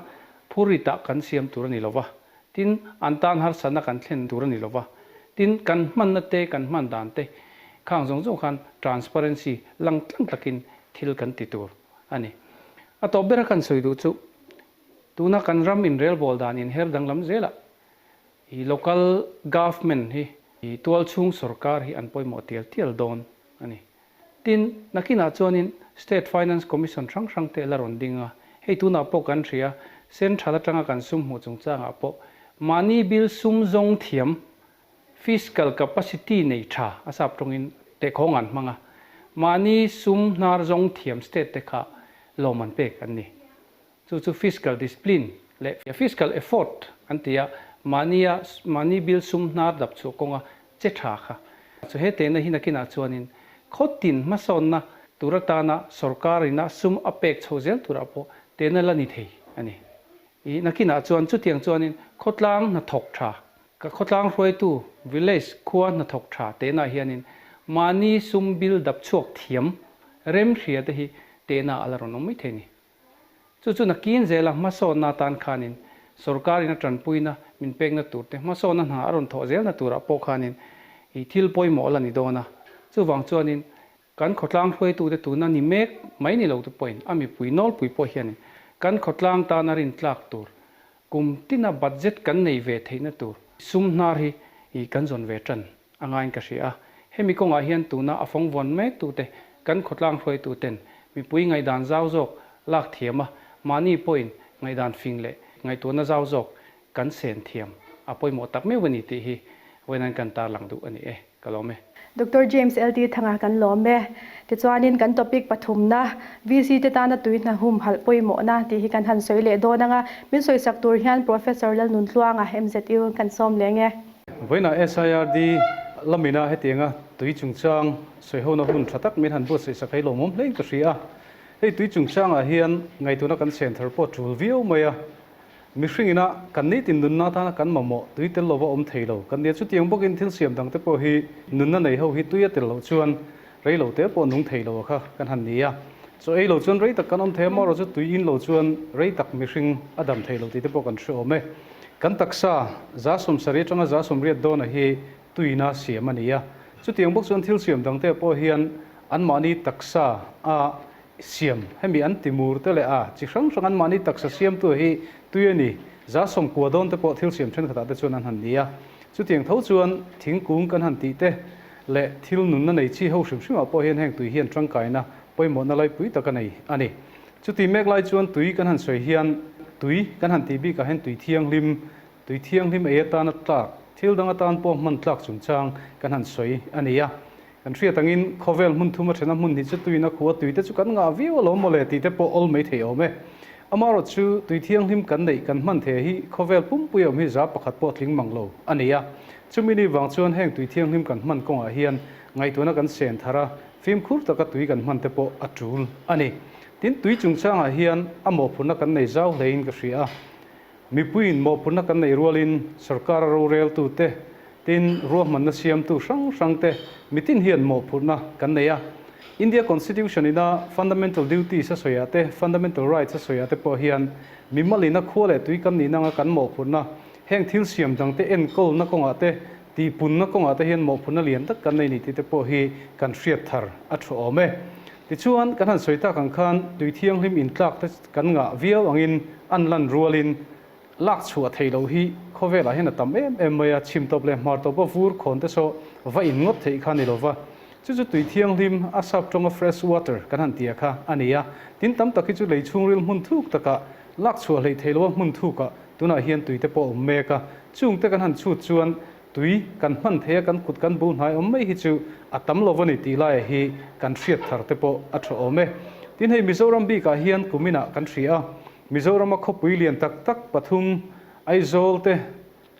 phurritah kan siam tur a ni lo va, tin, an tan harsatna kan thlen tur a ni lo va, tin, kan hmanna te, kan hman dan te khang zawng zawng khan transparency lang tlang takin thil kan ti tur a ni. A tawp bera kan sawi duh chu tuna kan ram inrelbawl dan inher danglam zelah i local government hi i tualchhung sorkar hi an pawimawh tial tial dawn a ni. Tin, nakinah chuanin State Finance Commission hrang hrang te la rawn ding a, hei tunah pawh kan hria, Central atanga kan sum hmuh chungchangah pawh mahni bill sum zawng thiam, fiscal capacity nei tha a sap tawngin tehkhawng an hmang a, mahni sum hnar zawng thiam state te kha lawm an pek an ni. Chu chu fiscal discipline leh fiscal effort an ti a, mahnia mahni bill sum hnar dap chhuah kawnga che tha kha. Chu he tehna hi nakinah chuanin khaw tin hmasawnna tur atana sorkarina sum a pek chho zel turah pawh tehna la ni thei a ni. I nakinah chuan chutiang chuanin khawtlang hnathawk tha, ka khawtlang hruaitu village khua hnathawk tha tehnah hianin mahni sum bill dap chhuak thiam remhria te hi tehna a la rawn awm mai thei a ni. Chu chu nakin zela hmasawnna atan khanin sorkarin a tanpuina min pekna tur te, hmasawnna hna a rawn thawh zelna turah pawh khanin i thil pawimawh la ni dawn a. Chuvang chuanin kan khawtlang hruaitute tuna ni mek mai ni lo te pawhin a mipui nawlpui pawh hianin kan khawtlang tana rintlak tur kum tina budget kan nei ve theihna tur sum hnar hi i kan zawn ve tan a ngaiin ka hria a. Hemi kawngah hian tuna a fawng vawn mektute kan khawtlang hruaituten mipui ngaihdan zau zawk lak thiam a, mahni pawhin ngaihdan fing leh ngaihtuahna zau zawk kan sen thiam a pawimawh tak meuh a ni tih hi vawiin kan tarlang duh a ni e. Ka lawm e. Doctor James LT Thanga kan lawm e. Tichuanin kan topic pathumna, VC te tana tui hna humhalh pawimawhna tih hi kan han sawi leh dawn ang a, min sawisak tur hian Professor Lalnuntluanga, MZU, kan sawm leng e. Vawiinah SIRD lamina hetianga tui chungchang sawihona hun tha tak min han buatsaih sak hi lawmawm hlein ka hria a. Hei tui chungchangah hian ngaihtuahna kan chen thar pawh tul viau mai a. Mihring ina kan nitin nunna atana kan mamawh tui tel lova awm thei lo kan nia. Chutiang bawkin thil siam dangte pawh hi nunna nei ho hi tui a tel loh chuan rei lo te pawh nung thei lo a kha kan han ni a. Chaw ei lo chuan rei tak kan awm thei a, amaherawhchu tui in lo chuan rei tak mihring a dam thei lo tih te pawh kan hre awm e. Kan taksa 70 atanga 80 dawna hi tuina siam a ni a. Chutiang bawk chuan thil siam dangte pawh hian anmahni taksa a siam, hemi an timur te leh a chi hrang hrang anmahni taksa siamtu hi tui a ni. 90 dawn te pawh thil siam thenkhatah te chuan an han ni a. Chutiang tho chuan thingkung kan han tih te leh thil nunna nei chi ho hrim hrimah pawh hian heng tui hian tangkaina pawimawhna laipui tak a nei a ni. Chuti mek lai chuan tui kan han sawi hian tui kan han tih bikah hian tui thianghlim, tui thianghlim ei atana tlak, thil dang atan pawh hman tlak chungchang kan han sawi a ni a. Kan hriat angin khawvel hmun thum a thena hmun hnih chu tuiin a khuh a, tui te chu kan ngah viau alawm mawle tih te pawh awl mai thei awm e. Amaherawhchu tui thianghlim kan neih kan hman thei hi khawvel pumpui awm hi 1% pawh tling mang lo a ni a. Chumi ni vang chuan heng tui thianghlim kan hman kawngah hian ngaihtuahna kan sen thar a, fimkhur taka tui kan hman te pawh a tul a ni. Tin, tui chungchangah hian a mawhphurhna kan nei zau hlein ka hria a. Mipuiin mawhphurhna kan nei rualin sorkara roreltute, tin, ruahmanna siamtu hrang hrangte mitin hian mawhphurhna kan nei a. India Constitution ina Fundamental Duties a sawiah te, Fundamental Rights a sawiah te pawh hian mimalina khua leh tui kan nihna anga kan mawhphurhna, heng thil siam dangte enkawlna kawngah te, tihpunna kawngah te hian mawhphurhna lian tak kan nei ni tih te pawh hi kan hriat thar a thu awm e. Tichuan, kan han sawi tak ang khan tui thianghlim intlak te kan ngah viau angin an lan rualin lak chhuah theih loh hi khawvelah hian a tam em em mai a, chhim tawp leh hmar tawpa vur khawn te saw va in ngawt theih kha a ni lo va. Chu chu tui thianghlim a sap tawnga fresh water kan han tia kha a ni a. Tin tam tak hi chu lei chhungril hmun thuk takah lak chhuah hleih theih loha hmun thukah tunah hian tui te pawh a awm mek a. Chung te kan han chhut chuan tui kan hman thei a, kan kut kan bul hnai awm mai hi chu a tam lo a ni tih laia hi kan hriat thar te pawh a tha awm e. Tin hei Mizoram bikah hian kuminah kan hria a, Mizorama khawpui lian tak tak pathum, Aizawl te,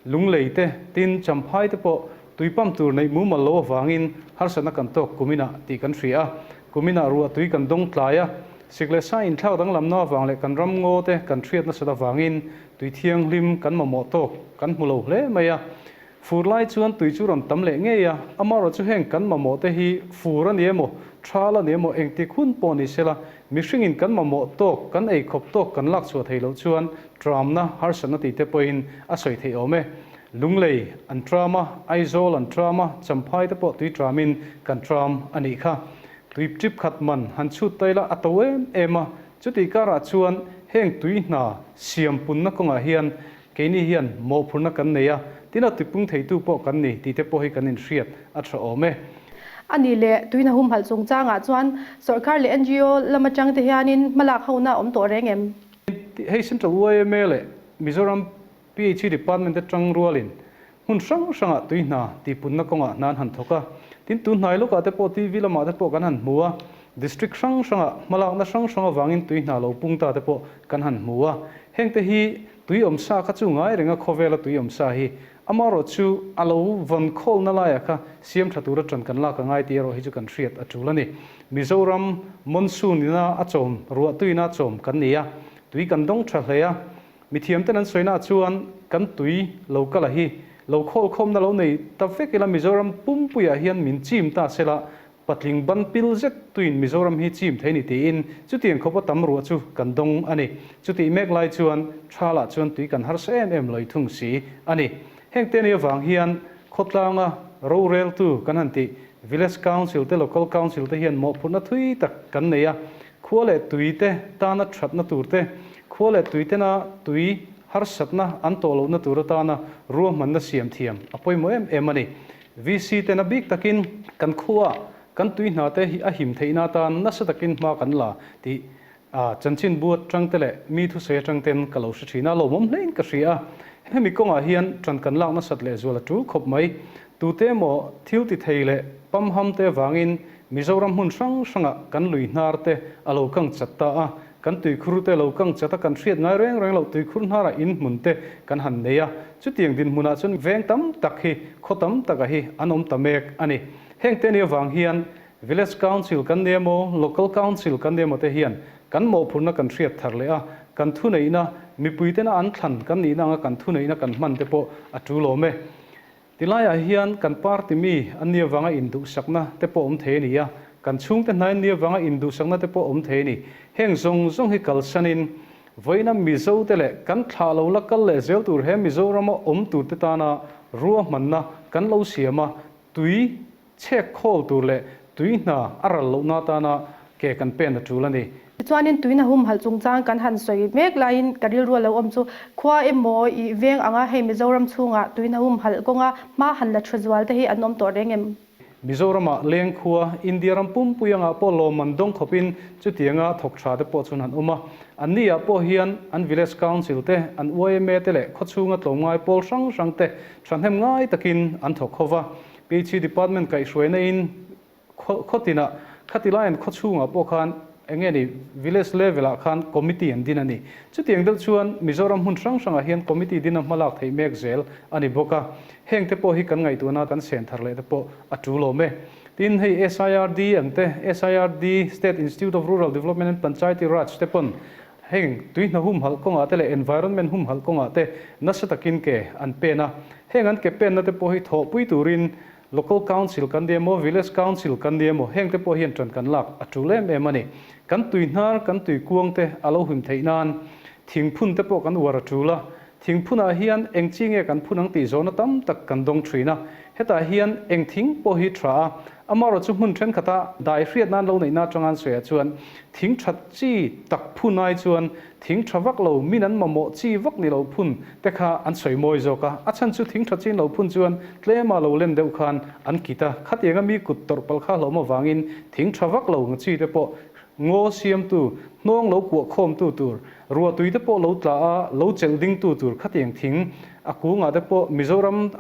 Lunglei te, tin Champhai te pawh tui pump tur neih mumal lo avangin harsatna kan tawk kuminah tih kan hria a. Kuminah ruah tui kan dawng tlai a, sik leh sa inthlak danglamna avang leh kan ram ngaw te kan hriat nasat avangin tui thianghlim kan mamawh tawk kan hmu lo hle mai a. Fur lai chuan tui chu rawn tam leh ngei a, amaherawh chu heng kan mamawh te hi fur a ni emaw, thal a ni emaw engtik hun pawh ni sela, mihringin kan mamawh tawk, kan ei khawp tawk kan lak chhuah theih loh chuan tramna harsatna tih te pawhin a sawi theih awm e. Lunglei an tram a, Aizawl an tram a, Champhai te pawh tui tramin kan tram a nih kha. Tui trip khat man han chhut ta ila a to em em a, chutih karah chuan heng tui hna siam punna kawngah hian Keini hian mawhphurhna kan nei a, tin a tipung theitu pawh kan ni tih te pawh hi kan inhriat a tha awm e. A nih leh tuina humhalh chungchangah chuan sawrkar leh ngo lam atang te hianin hmalak hona a awm tawh reng em? Hei Central yma leh Mizoram PHE Department te tang rualin hmun hrang hrangah tui hna tihpunna kawngah hna an han thawk a, tin tun hnai lawkah te pawh TV lamah te pawh kan han hmu a, District hrang hrangah hmalakna hrang hrang avangin tui hna lo pung ta te pawh kan han hmu a, hengte hi Tui awm sa kha chu ngai renga khawvela tui awm sa hi amarawh chu a lo vawn khawlna laiah kha siam tha tura tan kan lak a ngai tih erawh hi chu kan hriat a tul a ni. Mizoram monsoon ina a chawm, ruahtuina a chawm kan ni a, tui kan dawng tha hle a, mithiamten an sawina chuan kan tui lo kala hi lo khawl khawmna lo nei ta vek ila Mizoram pumpuiah hian min chim ta sela Patling ban pil zet tuin Mizoram hi chim thei ni tiin chutiang khawpa tam ruah chu kan dawng a ni. Chutih mek lai chuan thalah chuan tui kan harsa em em lawih thung si a ni. Heng te ni avang hian khawtlanga roreltu kan han tih Village Council te Local Council te hian mawhphurhna thui tak kan nei a. Khua leh tui te tana thatna tur te, khua leh tui tena tui harsatna an tawh lohna tur atana ruahmanna siam thiam a pawimawh em em a ni. VC ten a bik takin kan khua kan tui hna te hi a him theihna atan nasa takin hma kan la tih chanchin bu atang te leh mi thusawi atang ten ka lo hre thin a, lawmawm hlein ka hria a. Hemi kawngah hian tan kan lak nasat leh zual a tul khawp mai. Tute emaw thil ti thei leh pamham te avangin Mizoram hmun hrang hrangah kan lui hnar te a lo kang chat ta a, Kan tuikhur te lo kang chat a kan hriat ngai reng reng loh tuikhur hnarah in hmun te kan han nei a, chutiang dinhmunah chuan veng tam tak hi khaw tam taka hi an awm ta mek a ni. Heng te ni avang hian Village Council kan ni emaw Local Council kan ni emaw te hian kan mawhphurhna kan hriat thar leh a, kan thuneihna mipui tena an thlan kan nihna anga kan thuneihna kan hman te pawh a tul awm e. Tilaiah hian kan party mi an nia vanga induhsakna te pawh awm thei a ni a, kan chhungte hnai an nia vanga induhsakna te pawh awm thei a ni. Heng zawng zawng hi kalsanin vawiina Mizo te leh kan thlah lo la kal leh zel tur he Mizorama awm tur te tana ruahmanna kan lo siam a, tui Chhek khawl tur leh tui hna a ral lohna atana ke kan pen a tul a ni. Tichuanin tuina humhalh chungchang kan han sawi mek laiin ka rilru a lo awm chu khua emaw i veng anga hei Mizoram chhungah tuina humhalh kawnga hma han la thu zual te hi an awm tawh reng em? Mizorama leng khua India ram pumpui angah pawh lawmman dawng khawpin chutianga thawk tha te pawh chuan han awm a. An ni ah pawh hian an Village Council te, an yma te leh khawchhunga tlawmngai pawl hrang hrang te thahnem ngai takin an thawk ho va. PHE Department kaihhruaina in khaw tinah khati lai an khaw chhungah pawh khan eng nge ni village level ah khan committee an din a ni. Chutiang deuh chuan Mizoram hmun hrang hrangah hian committee din a hmalak theih mek zel a ni bawk a. Heng te pawh hi kan ngaihtuahna kan sen thar leh te pawh a tul awm e. Tin hei SIRD ang te, SIRD, State Institute of Rural Development and Panchayati Raj te pawn Heng tui hna humhalh kawngah te leh environment humhalh kawngah te nasa takin ke an pen a. Heng an ke penna te pawh hi thawhpui turin Local Council kan ni emaw, Village Council kan ni emaw heng te pawh hian tan kan lak a tul em em a ni. Kan tui hnar, kan tui kuang te a lo him theih nan thingphun te pawh kan uar a tul a. Thingphunah hian eng chi nge kan phun ang tih zawhna tam tak kan dawng thin a. Hetah hian eng thing pawh hi tha a, amaherawh chu hmun thenkhatah dai hriat nan lo neihna atanga an sawiah chuan thing tha chi tak phun ai chuan thing tha vak lo, min an mamawh chi vak ni lo phun te kha an sawi mawi zawk a. A chhan chu thing tha chin lo phun chuan tlema lo len deuh khan an kit a, khatianga mi kut tawrh palh kha hlawm avangin thing tha vak lo ang chi te pawh ngaw siamtu, hnawng lo kuah khawmtu tur Ruahtui te pawh lo tla a, lo chelh dingtu tur khatiang thing a kungah te pawh Mizoram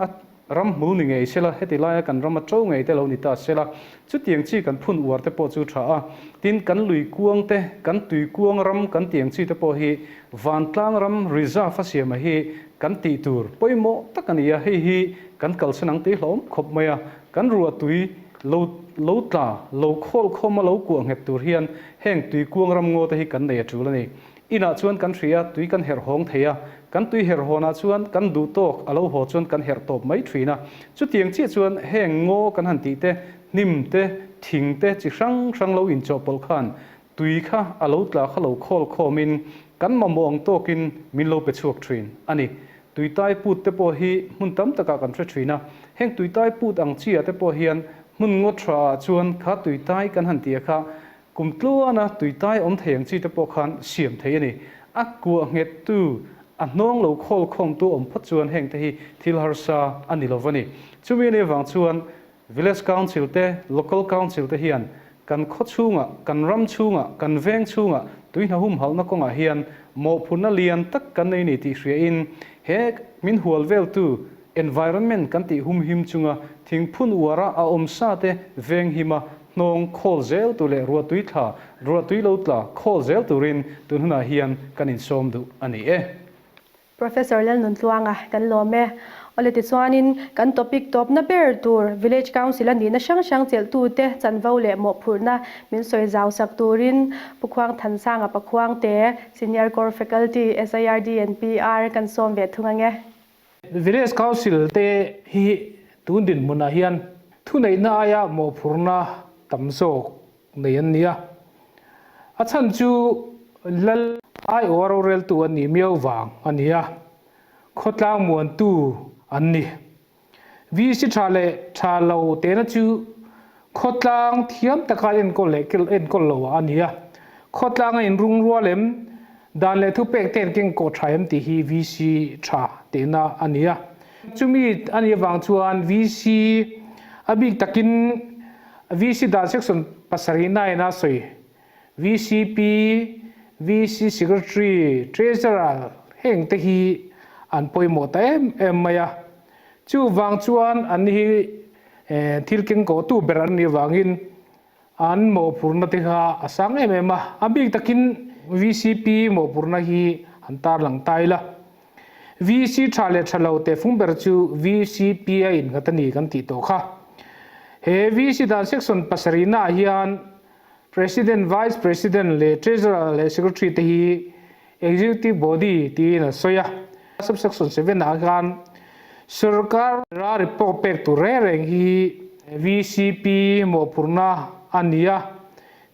a Ramhmul ni ngei sela, heti laia kan rama to ngei te lo ni ta sela, chutiang chi kan phun uar te pawh chu tha a. Tin, kan lui kuang te, kan tui kuang ram kan tiang chi te pawh hi vantlang ram reserve a siama hi kan tih tur pawimawh tak a ni a, hei hi kan kalsan ang tih hlawm khawp mai a. Kan ruah tui lo lo tla, lo khawl khawma lo kuah nghet tur hian heng tui kuang ram ngaw te hi kan nei a tul a ni. Inah chuan kan hria, tui kan herh hawng thei a, kan tui herh hawnah chuan kan duh tawk a lo haw chuan kan herh tawp mai thin a. Chutiang chiah chuan heng ngaw kan han tih te, hnim te, thing te chi hrang hrang lo inchawhpawlh khan tui kha a lo tla kha lo khawl khawmin kan mamawh ang tawkin min lo pe chhuak thin a ni. Tuitai put te pawh hi hmun tam takah kan hre thin a, heng tuitai put ang chi ah te pawh hian hmun ngaw tha ah chuan kha tuitai kan han tih a kha Kum tluana tuitai awm thei ang chi te pawh khan siam thei a ni. A kuah nghettu, a hnawng lo khawl khawmtu awm phawt chuan heng te hi thil harsa a ni lo va ni. Chumi anih avang chuan Village Council te, Local Council te hian kan khaw chhungah, kan ram chhungah, kan veng chhungah tui hna humhalhna kawngah hian mawhphurhna lian tak kan nei ni tih hriain he min hual veltu environment kan tih humhim chunga thingphun uara a awm sa te venghima Hnawng khawl zel tur leh ruahtui thla, ruahtui lo tla khawl zel turin tun hunah hian kan insawm duh a ni e. Professor Lalnuntluanga kan lawm e. Awle tichuanin kan topic tawpna ber tur Village Council a nihna hrang hrang chelhtute chanvo leh mawhphurhna min sawi zau sak turin Pu Khuang Thansanga Pakhuangte, Senior Core Faculty, SIRD and PR kan sawm ve thung ange. Village Council te hi tun dinhmunah hian thuneihna aia mawhphurhna tam zawk nei an ni a. A chhan chu Lal aiawha roreltu an nih miau vang a ni a, khawtlang muantu an ni. VC tha leh tha lo tehna chu khawtlang thiam taka enkawl leh enkawl lo a ni a. Khawtlanga inrungrual em, dan leh thupek te an keng kawh tha em tih hi VC tha tehna a ni a. Chumi a nih avang chuan VC a bik takin VC dan section pasarih nine a sawi VCP, VC Secretary, Treasurer heng te hi an pawimawh ta em em mai a. Chuvang chuan an hi thil keng kawhtu ber an nih avangin an mawhphurhna te kha a sang em em a. A bik takin VCP mawhphurhna hi an tarlang ta ila. VC tha leh tha lo tehfung ber chu VCP a innghat a ni kan tih tawh kha. He VC dan section pasarihna ah hian President, Vice President leh Treasurer leh Secretary te hi Executive Body tiin an sawi a. Subsection 7 ah khan Sorkar ra report pek tur reng reng hi VCP mawhphurhna a ni a.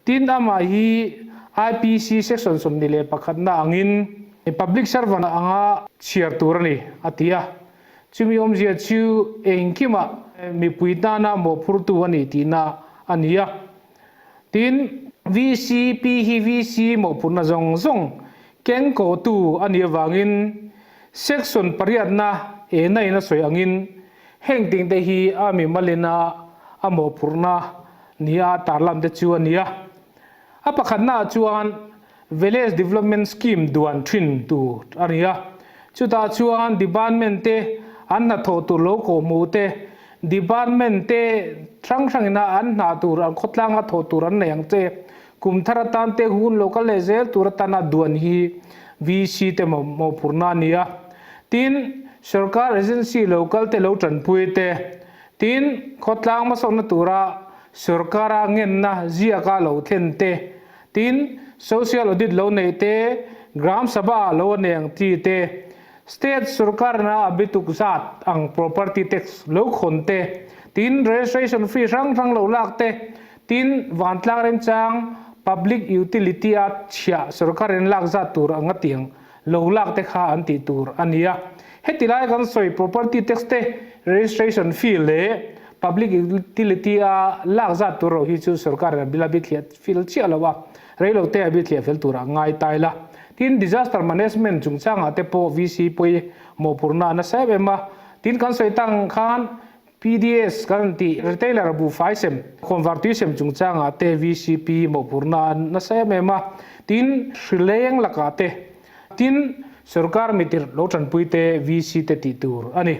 Tin, amah hi IPC section 21 na angin Public Servant anga chhiar tur a ni, a ti a. Chumi awmzia chu engkimah mipui tana mawhphurtu a ni tihna a ni a. Tin, VCP hi VC mawhphurhna zawng zawng keng kawhtu a nih avangin Section pariatna ena in a sawi angin heng tingte hi a mimalina a mawhphurhna nia tarlan te chu a ni a. A pakhatnaah chuan Village Development Scheme duan thin tur a ni a. Chutah chuan department te an hnathawh tur lo kawhhmuh te, department te hrang hrangina an hna tur an khawtlanga thawh tur an nei ang che, kum thar atan te hun lo kal leh zel tur atana duan hi VC te mawhphurhna a ni a. Tin, sorkar agency lo kal te lo tanpui te, tin, khawtlang hmasawkna tura sorkara ngenna ziaka lo thlen te, Tin, Social Audit lo neih te, Gram Sabha lo a nei ang chi te, State sorkarna a bituk zat ang property tax lo khawn te, tin registration fee hrang hrang lo lak te, tin vantlang remchang public utility a chhiah sorkarin lak zat tur anga tiang lo lak te kha an tih tur a ni a. Heti lai kan sawi property tax te, registration fee leh public utility a lak zat tur ro hi chu sorkar in a bil a bithliah fil chiah lo a, reilo te a bithliah fel turah ngai ta ila. Tin, disaster management chungchangah te pawh VC pawi mawhphurhna a nasa em em a. Tin, kan sawi tang khan PDS kan rawn tih retailer buhfai sem, khawnvar tui sem chungchangah te VCP mawhphurhna a nasa em em a, tin hrileng lakah te, tin sorkar mitirh lo tanpui te VC te tih tur a ni.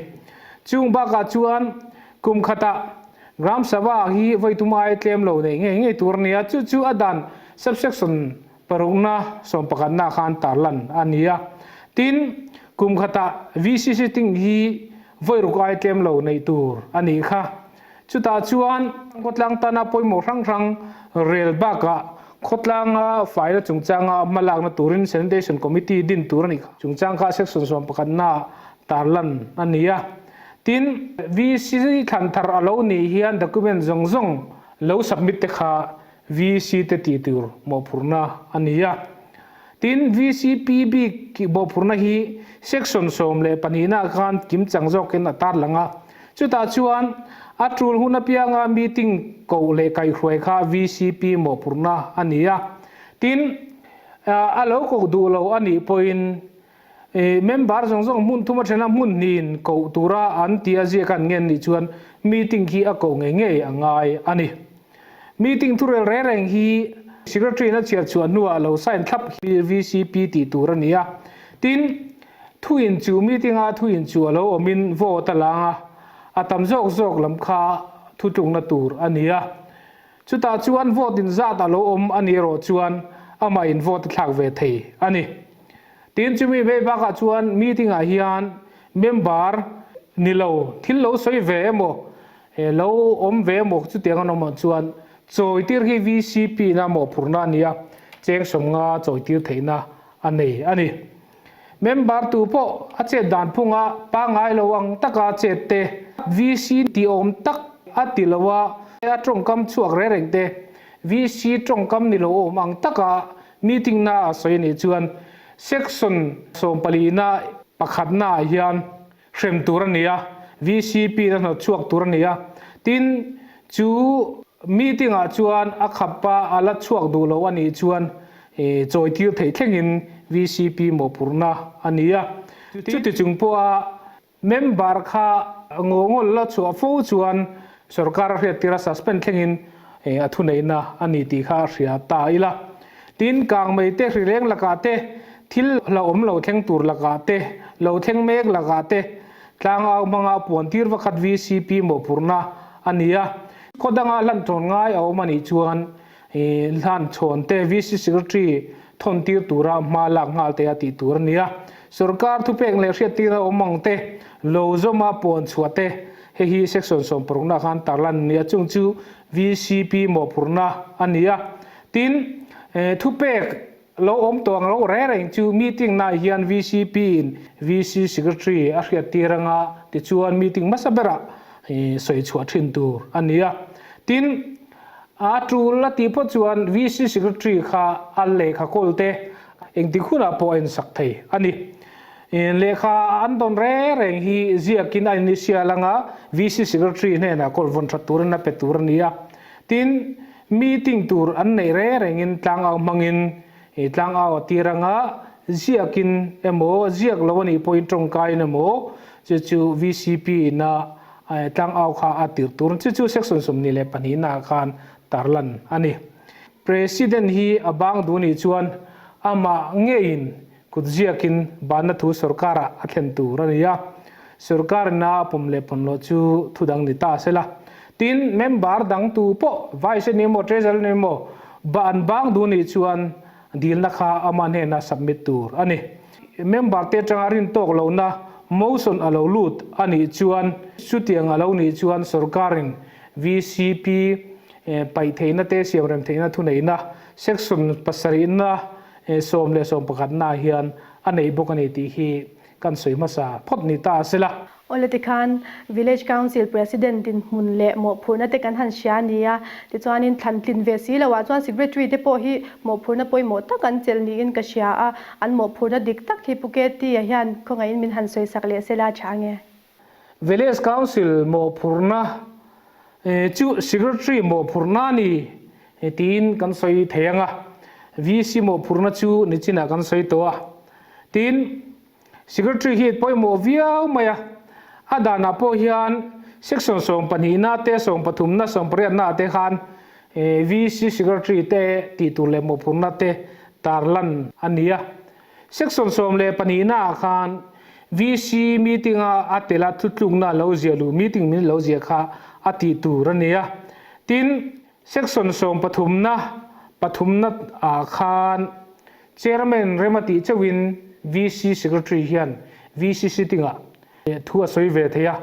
Chung bakah chuan kum khatah Gram Sabha hi vawi tum ai tlem lo neih ngei ngei tur a ni a, chu chu a dan subsection parukna sawmpakhatna khan tarlan a ni a. Tin, kum khatah VC sitting hi vawi ruk ai tlem lo neih tur a nih kha. Chutah chuan khawtlang tana pawimawh hrang hrang rel bakah khawtlanga faina chungchanga hmalakna turin Sanitation Committee din tur a nih kha. Chungchang kha section sawmpakhatna tarlan a ni a. Tin, VC thlan thar a lo nih hian document zawng zawng lo submit te kha VC te tih tur mawhphurhna a ni a. Tin, VCP bik mawhphurhna hi section 12 ah khan kimchang zawkin a tarlang a. Chutah chuan a tul hun apianga meeting koh leh kaihhruai kha VCP mawhphurhna a ni a. Tin, a lo koh duh lo a nih pawhin Member zawng zawng hmun thum a then a, hmun hnihin koh tura an ti a ziak an ngen nih chuan meeting khi a koh ngei ngei a ngai a ni. Meeting thurel reng reng hi Secretary in a chhiar chhuah hnuah lo sign thlap hi VCP tih tur a ni a. Tin, thu inchuh meeting a thu inchuh a lo awmin vote a lang a, a tam zawk zawk lam kha thutlukna tur a ni a. Chutah chuan vote in zat a lo awm a nih erawh chuan amah in vote a thlak ve thei a ni. Tin, chumi vei bakah chuan meeting ah hian member ni lo thil lo sawi ve emaw, lo awm ve emaw chutiang an awm ah chuan chawitir hi VCP na mawhphurhna a ni a, cheng 50 chawitir theihna a nei a ni. Member tu pawh a chet dan phunga pangngai lo ang taka chet te, VC tih awm tak a ti lo a, a tawngkam chhuak reng reng te, VC tawngkam ni lo awm ang taka meeting na a sawi a nih chuan section 14 na pakhatna ah hian hrem tur a ni a, VCP na hnawt chhuak tur a ni a. Tin, chu meeting ah chuan a khap a, a la chhuak duh lo a nih chuan chawitir theih thlengin VCP mawhphurhna a ni a. Chuti chung pawha member kha ngawngawl la chhuah fo chuan sorkar a hriattir a suspend thlengin a thuneihna a ni tih kha a hria ta ila. Tin, kangmei te, hrileng lakah te, thil hlauhawm lo thleng tur lakah te, lo thleng mek lakah te, tlangau hmanga puantir vakhat VCP mawhphurhna a ni a. Khaw danga hlanchhawn ngai a awm a nih chuan hlanchhawn te VC Secretary thawntir tura hma lak nghal te a tih tur a ni a. Sorkar thupek leh hriattirna awm ang te, lo zawma puan chhuah te, hei hi Section 60 ah khan tarlan a ni a, chung chu VCP mawhphurhna a ni a. Tin, thupek lo awm tawh ang lo reng reng chu meeting naah hian VCP in VC Secretary a hriattir anga tichuan meeting hmasa berah sawi chhuah thin tur a ni a. Tin, a tul a tih pawh chuan VC Secretary kha a lehkha kawl te engtik hunah pawh a insak thei a ni. Lehkha an dawn reng reng hi ziakin a inisial anga VC Secretary hnenah kawl vawn that turin a pe tur a ni a. Tin, meeting tur an neih reng rengin tlangau hmangin tlangau a tir anga ziakin emaw, ziak lo a nih pawhin tawngkaiin emaw chu chu VCP ina tlangau kha a tirh tur. Chu chu section 22 naah khan tarlan a ni. President hi a bang duh nih chuan amah ngeiin Kut ziakin banna thu sorkarah a thlen tur a ni a, sorkar ina a pawm leh pawn loh chu thu dang ni ta sela. Tin, member dang tu pawh vice a ni emaw, treasurer a ni emaw, ban bang duh nih chuan dilna kha ama hnena submit tur a ni. Member te atanga rin tawk lohna motion a lo lut a nih chuan chutiang a lo nih chuan sorkarin VCP paih theihna te siamrem theihna thuneihna section pasarihna 11 ah hian a nei bawk a ni tih hi kan sawi hmasa phawt ni ta a sela. Awle tikhan Village Council President dinhmun leh mawhphurhna te kan han hria a ni a, tichuanin thlan tlin ve si loah chuan Secretary te pawh hi mawhphurhna pawimawh tak an chelh niin ka hria a, an mawhphurhna dik tak hi Pu Keti-a hian khawngaihin min han sawi sak leh sela tha ange. Village Council mawhphurhna chu Secretary mawhphurhna a ni tiin kan sawi thei ang a, VC mawhphurhna chu nichinah kan sawi tawh a. Tin, Secretary hi pawimawh viau mai a, a danah pawh hian Section 12 na te, 13 na, 18 na te khan VC Secretary te tih tur leh mawhphurhna te tarlan a ni a. Section 12 naah khan. VC meeting a a tel a thutlukna lo ziah luh meeting min lo ziah kha a tih tur a ni a. Tin, section sawmpathumna pathumna ah khan Chairman rem a tih chauhin VC Secretary hian VC sitting ah thu a sawi ve thei a.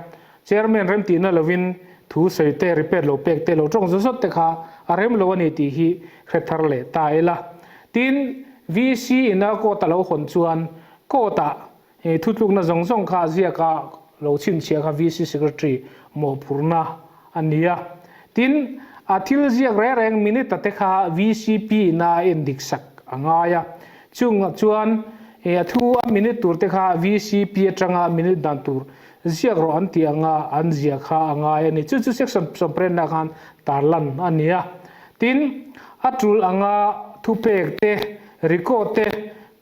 Chairman rem tihna lovin thu sawi te, repair lo pek te, lo tawng zawt zawt te kha a rem lo a ni tih hi hre thar leh ta ila. Tin, VC ina court a lo hawn chuan court ah thutlukna zawng zawng kha ziak a lo chhinchhiah kha VC Secretary mawhphurhna a ni a. Tin, a thil ziak reng reng minute a te kha VCP ina a endik sak a ngai a. Chungah chuan a thu a minute tur te kha VCP atanga minute dan tur ziak rawh an tih anga an ziah kha a ngai a ni. Chu chu section sawmprenna khan tarlan a ni a. Tin, a tul anga thupek te, record te,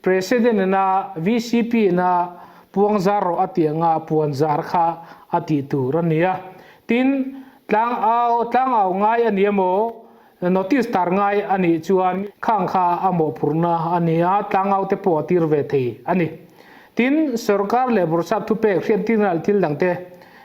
President ina VCP ina puangzar rawh a tih anga puanzar kha a tih tur a ni a. Tin, tlang au tlang au ngai a ni emaw, notice tar ngai a nih chuan khang kha a mawhphurhna a ni a, tlang au te pawh a tir ve thei a ni. Tin, sorkar leh bawrhsap thupek hriattirna thil dangte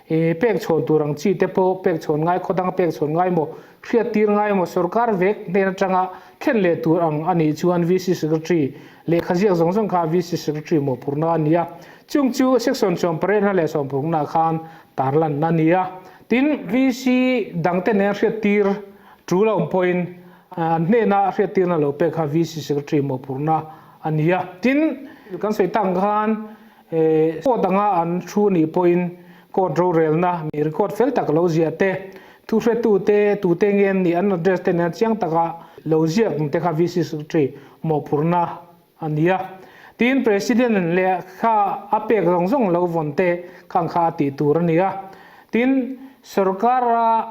pek chhawn tur ang chi te pawh pek chhawn ngai, khaw danga pek chhawn ngai maw, hriattir ngai maw, sorkar vek hnen atanga thlen leh tur ang a nih chuan VC Secretary lehkha ziak zawng zawng kha VC Secretary mawhphurhna a ni a. Chung chu Section sawmparenna leh sawmpurukna khan tarlan a ni a. Tin, VC dangte nen hriattir tul a awm pawhin an hnena hriattirna lo pek kha VC Secretary mawhphurhna a ni a. Tin, kan sawi tak ang khan court anga an thu nih pawhin court rorelna mi record fel tak lo ziah te, thuhretu te, tute nge an nih an address te nen chiang taka lo ziak te kha VC Secretary mawhphurhna a ni a. Tin, President lehkha a pek zawng zawng lo vawn te khang kha a tih tur a ni a. Tin, sorkara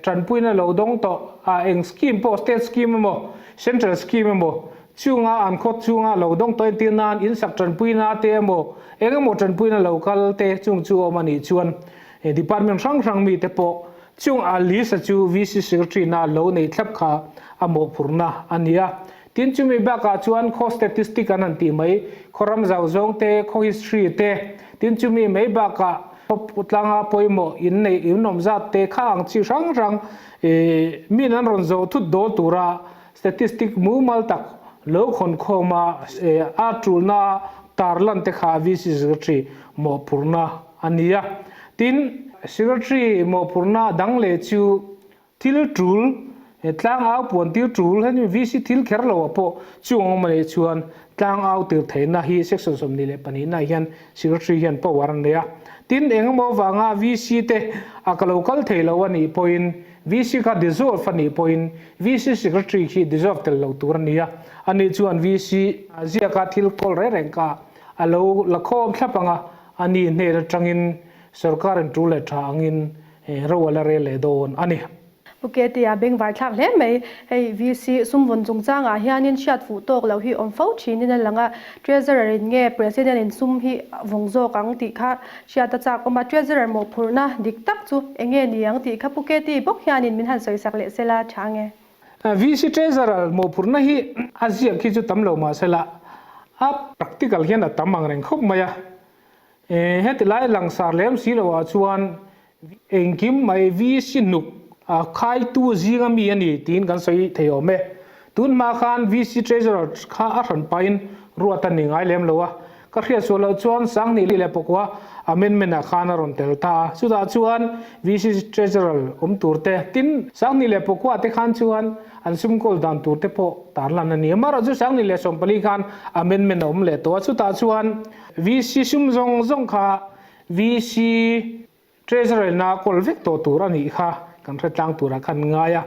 tanpuina lo dawng tawh a eng scheme pawh state scheme emaw central scheme emaw chunga an khaw chunga lo dawng tawh entir nan insak tanpuina te emaw eng emaw tanpuina lo kal te chung chu awm a nih chuan department hrang hrang mi te pawh chung a list a chu VC secretary na lo nei thlap kha a mawhphurhna a ni a. Tin chumi bakah chuan khaw statistic an han tih mai, khaw ram zau zawng te, khaw history te, tin chumi mai bakah khaw tlanga pawimawh in neih in awm zat te kha ang chi hrang hrang min an rawn zawh thut dawl tura statistic mumal tak lo khawn khawm a a tulna tarlan te kha VC Secretary mawhphurhna a ni a. Tin, Secretary mawhphurhna dang leh chu Thil tul, he tlang au puan tir tul, hemi VC thil kher lo ah pawh chung awm a nih chuan tlang au tir theihna hi section 22 ah hian Secretary hian power a nei a. Tin, eng emaw avanga VC te a ka lo kal thei lo a nih pawhin VC kha dissolve a nih pawhin VC Secretary khi dissolve tel lo tur a ni a. A nih chuan VC ziaka thil kawl reng reng kha a lo la khawm thlap ang a, a ni hnen atangin sorkarin tul leh tha angin Ro a la rel leh dawn a ni. Pu Ketia bengvar thlak hle mai. Hei VC sumvawn chungchangah hianin hriat fuh tawk loh hi awm fo thinin a lang a, Treasurer in nge President in sum hi vawng zawk ang tih kha hriat a chak awm a, Treasurer mawhphurhna dik tak chu eng nge ni ang tih kha Pu Keti bawk hianin min han sawisak leh sela tha nge. VC Treasurer mawhphurhna hi a ziak hi chu tam lo mahsela a practical hian a tam ang reng khawp mai a. Heti lai langsar lem si lo ah chuan engkim mai VC hnuk a khaitu zinga mi a ni tiin kan sawi thei awm e. Tun hma khan VC Treasurer kha a hran pahin ruat a ni ngai lem lo a, ka hriat sual loh chuan Sanghnih leh Pakua amendment ah khan a rawn tel ta a, chutah chuan VC Treasurer awm tur te tin Sanghnih leh Pakua te khan chuan an sumkawl dan tur te pawh tarlan a ni. Amaherawhchu 2014 khan amendment a awm leh tawh a, chutah chuan VC sum zawng zawng kha VC Treasurer ina kawl vek tawh tur a nih kha kan hre tlang turah khan ngai a.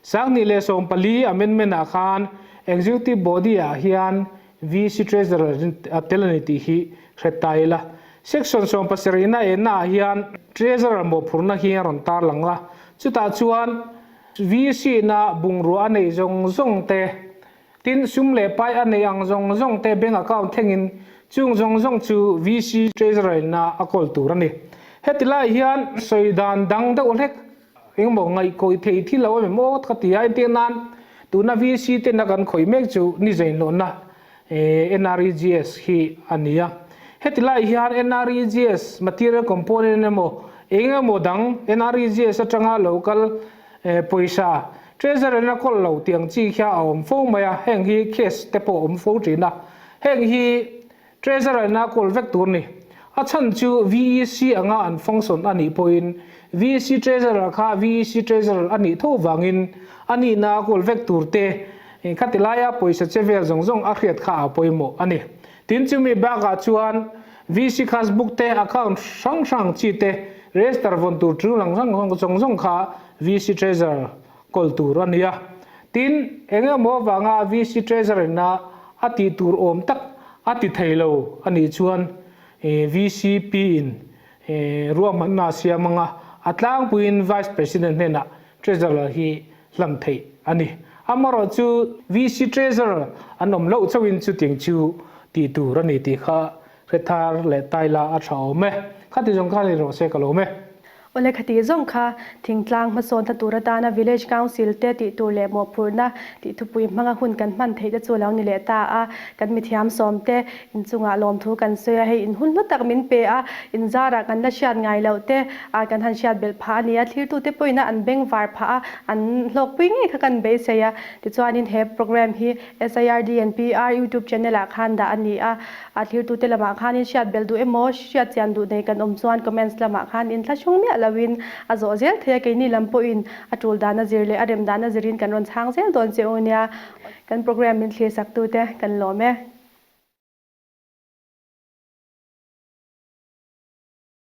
2014 amendment ah khan Executive Body ah hian VC Treasurer a tel a ni tih hi hre ta ila. Section 70 ina enna ah hian Treasurer mawhphurhna hi a rawn tarlang a, chutah chuan VC ina bungrua a neih zawng zawng te Tin, sum leh pai a neih ang zawng zawng te bank account thlengin chung zawng zawng chu VC Treasurer ina a kawl tur a ni. Heti lai hian sawi dan dang deuh hlek engemaw ngaihkawih thei thil lo em aw ka ti a, entir nan tuna VC tena kan khawih mek chu ni zainhlawhna NREGS hi a ni a. Heti lai hian NREGS material component emaw eng emaw dang NREGS atanga lo kal pawisa Treasurer in a kawl lo tih ang chi khia a awm fo mai a, heng hi case te pawh a awm fo thin a, heng hi Treasurer in a kawl vek tur ni. A chhan chu VEC anga an function a nih pawhin VEC Treasurer kha VEC Treasurer a nih tho vangin a nihna a kawl vek tur te khati laia pawisa che vel zawng zawng a hriat kha a pawimawh a ni. Tin chumi bakah chuan VC cash book te account hrang hrang chi te register vawn tur ṭing lang hrang hrang zawng zawng kha VC Treasurer kawl tur a ni a. Tin, eng emaw avanga VC Treasurer ina a tih tur awm tak a ti thei lo a nih chuan VCP in ruahmanna a siam anga a tlangpuiin Vice President hnenah Treasurer hi hlam theih a ni. Amaherawh chu VC Treasurer an awm loh chauhin chutiang chu tih tur a ni tih kha hrethar leh taila a tha awm e. Khati zawng khan i rawh se ka lawm e. Awle khati zawng kha thingtlang hmasawnna tur atana Village Council te tih tur leh mawhphurhna tih thupui hmanga hun kan hman theih te chu lo ni leh ta a. Kan mithiam sawm te inchungah lawmthu kan sawi a, hei in hun hlu tak min pe a, in zarah kan la hriat ngai loh te ah kan han hriat belh phah a ni a, thlirtute pawhin a an bengvar phah a, an hlawkpui ngei kha kan beisei a. Tichuanin he program hi SIRD and PR YouTube channel ah khan dah a ni a, a thlirtute lamah khanin hriat belh duh emaw, hriat chian duh nei kan awm chuan comments lamah khan inthlahrung miah loin a zawh zel thei a, keini lam pawhin a tul dan a zir leh a rem dan a zirin kan rawn chhang zel dawn che u nia. Kan program min thlir sak tute kan lawm e.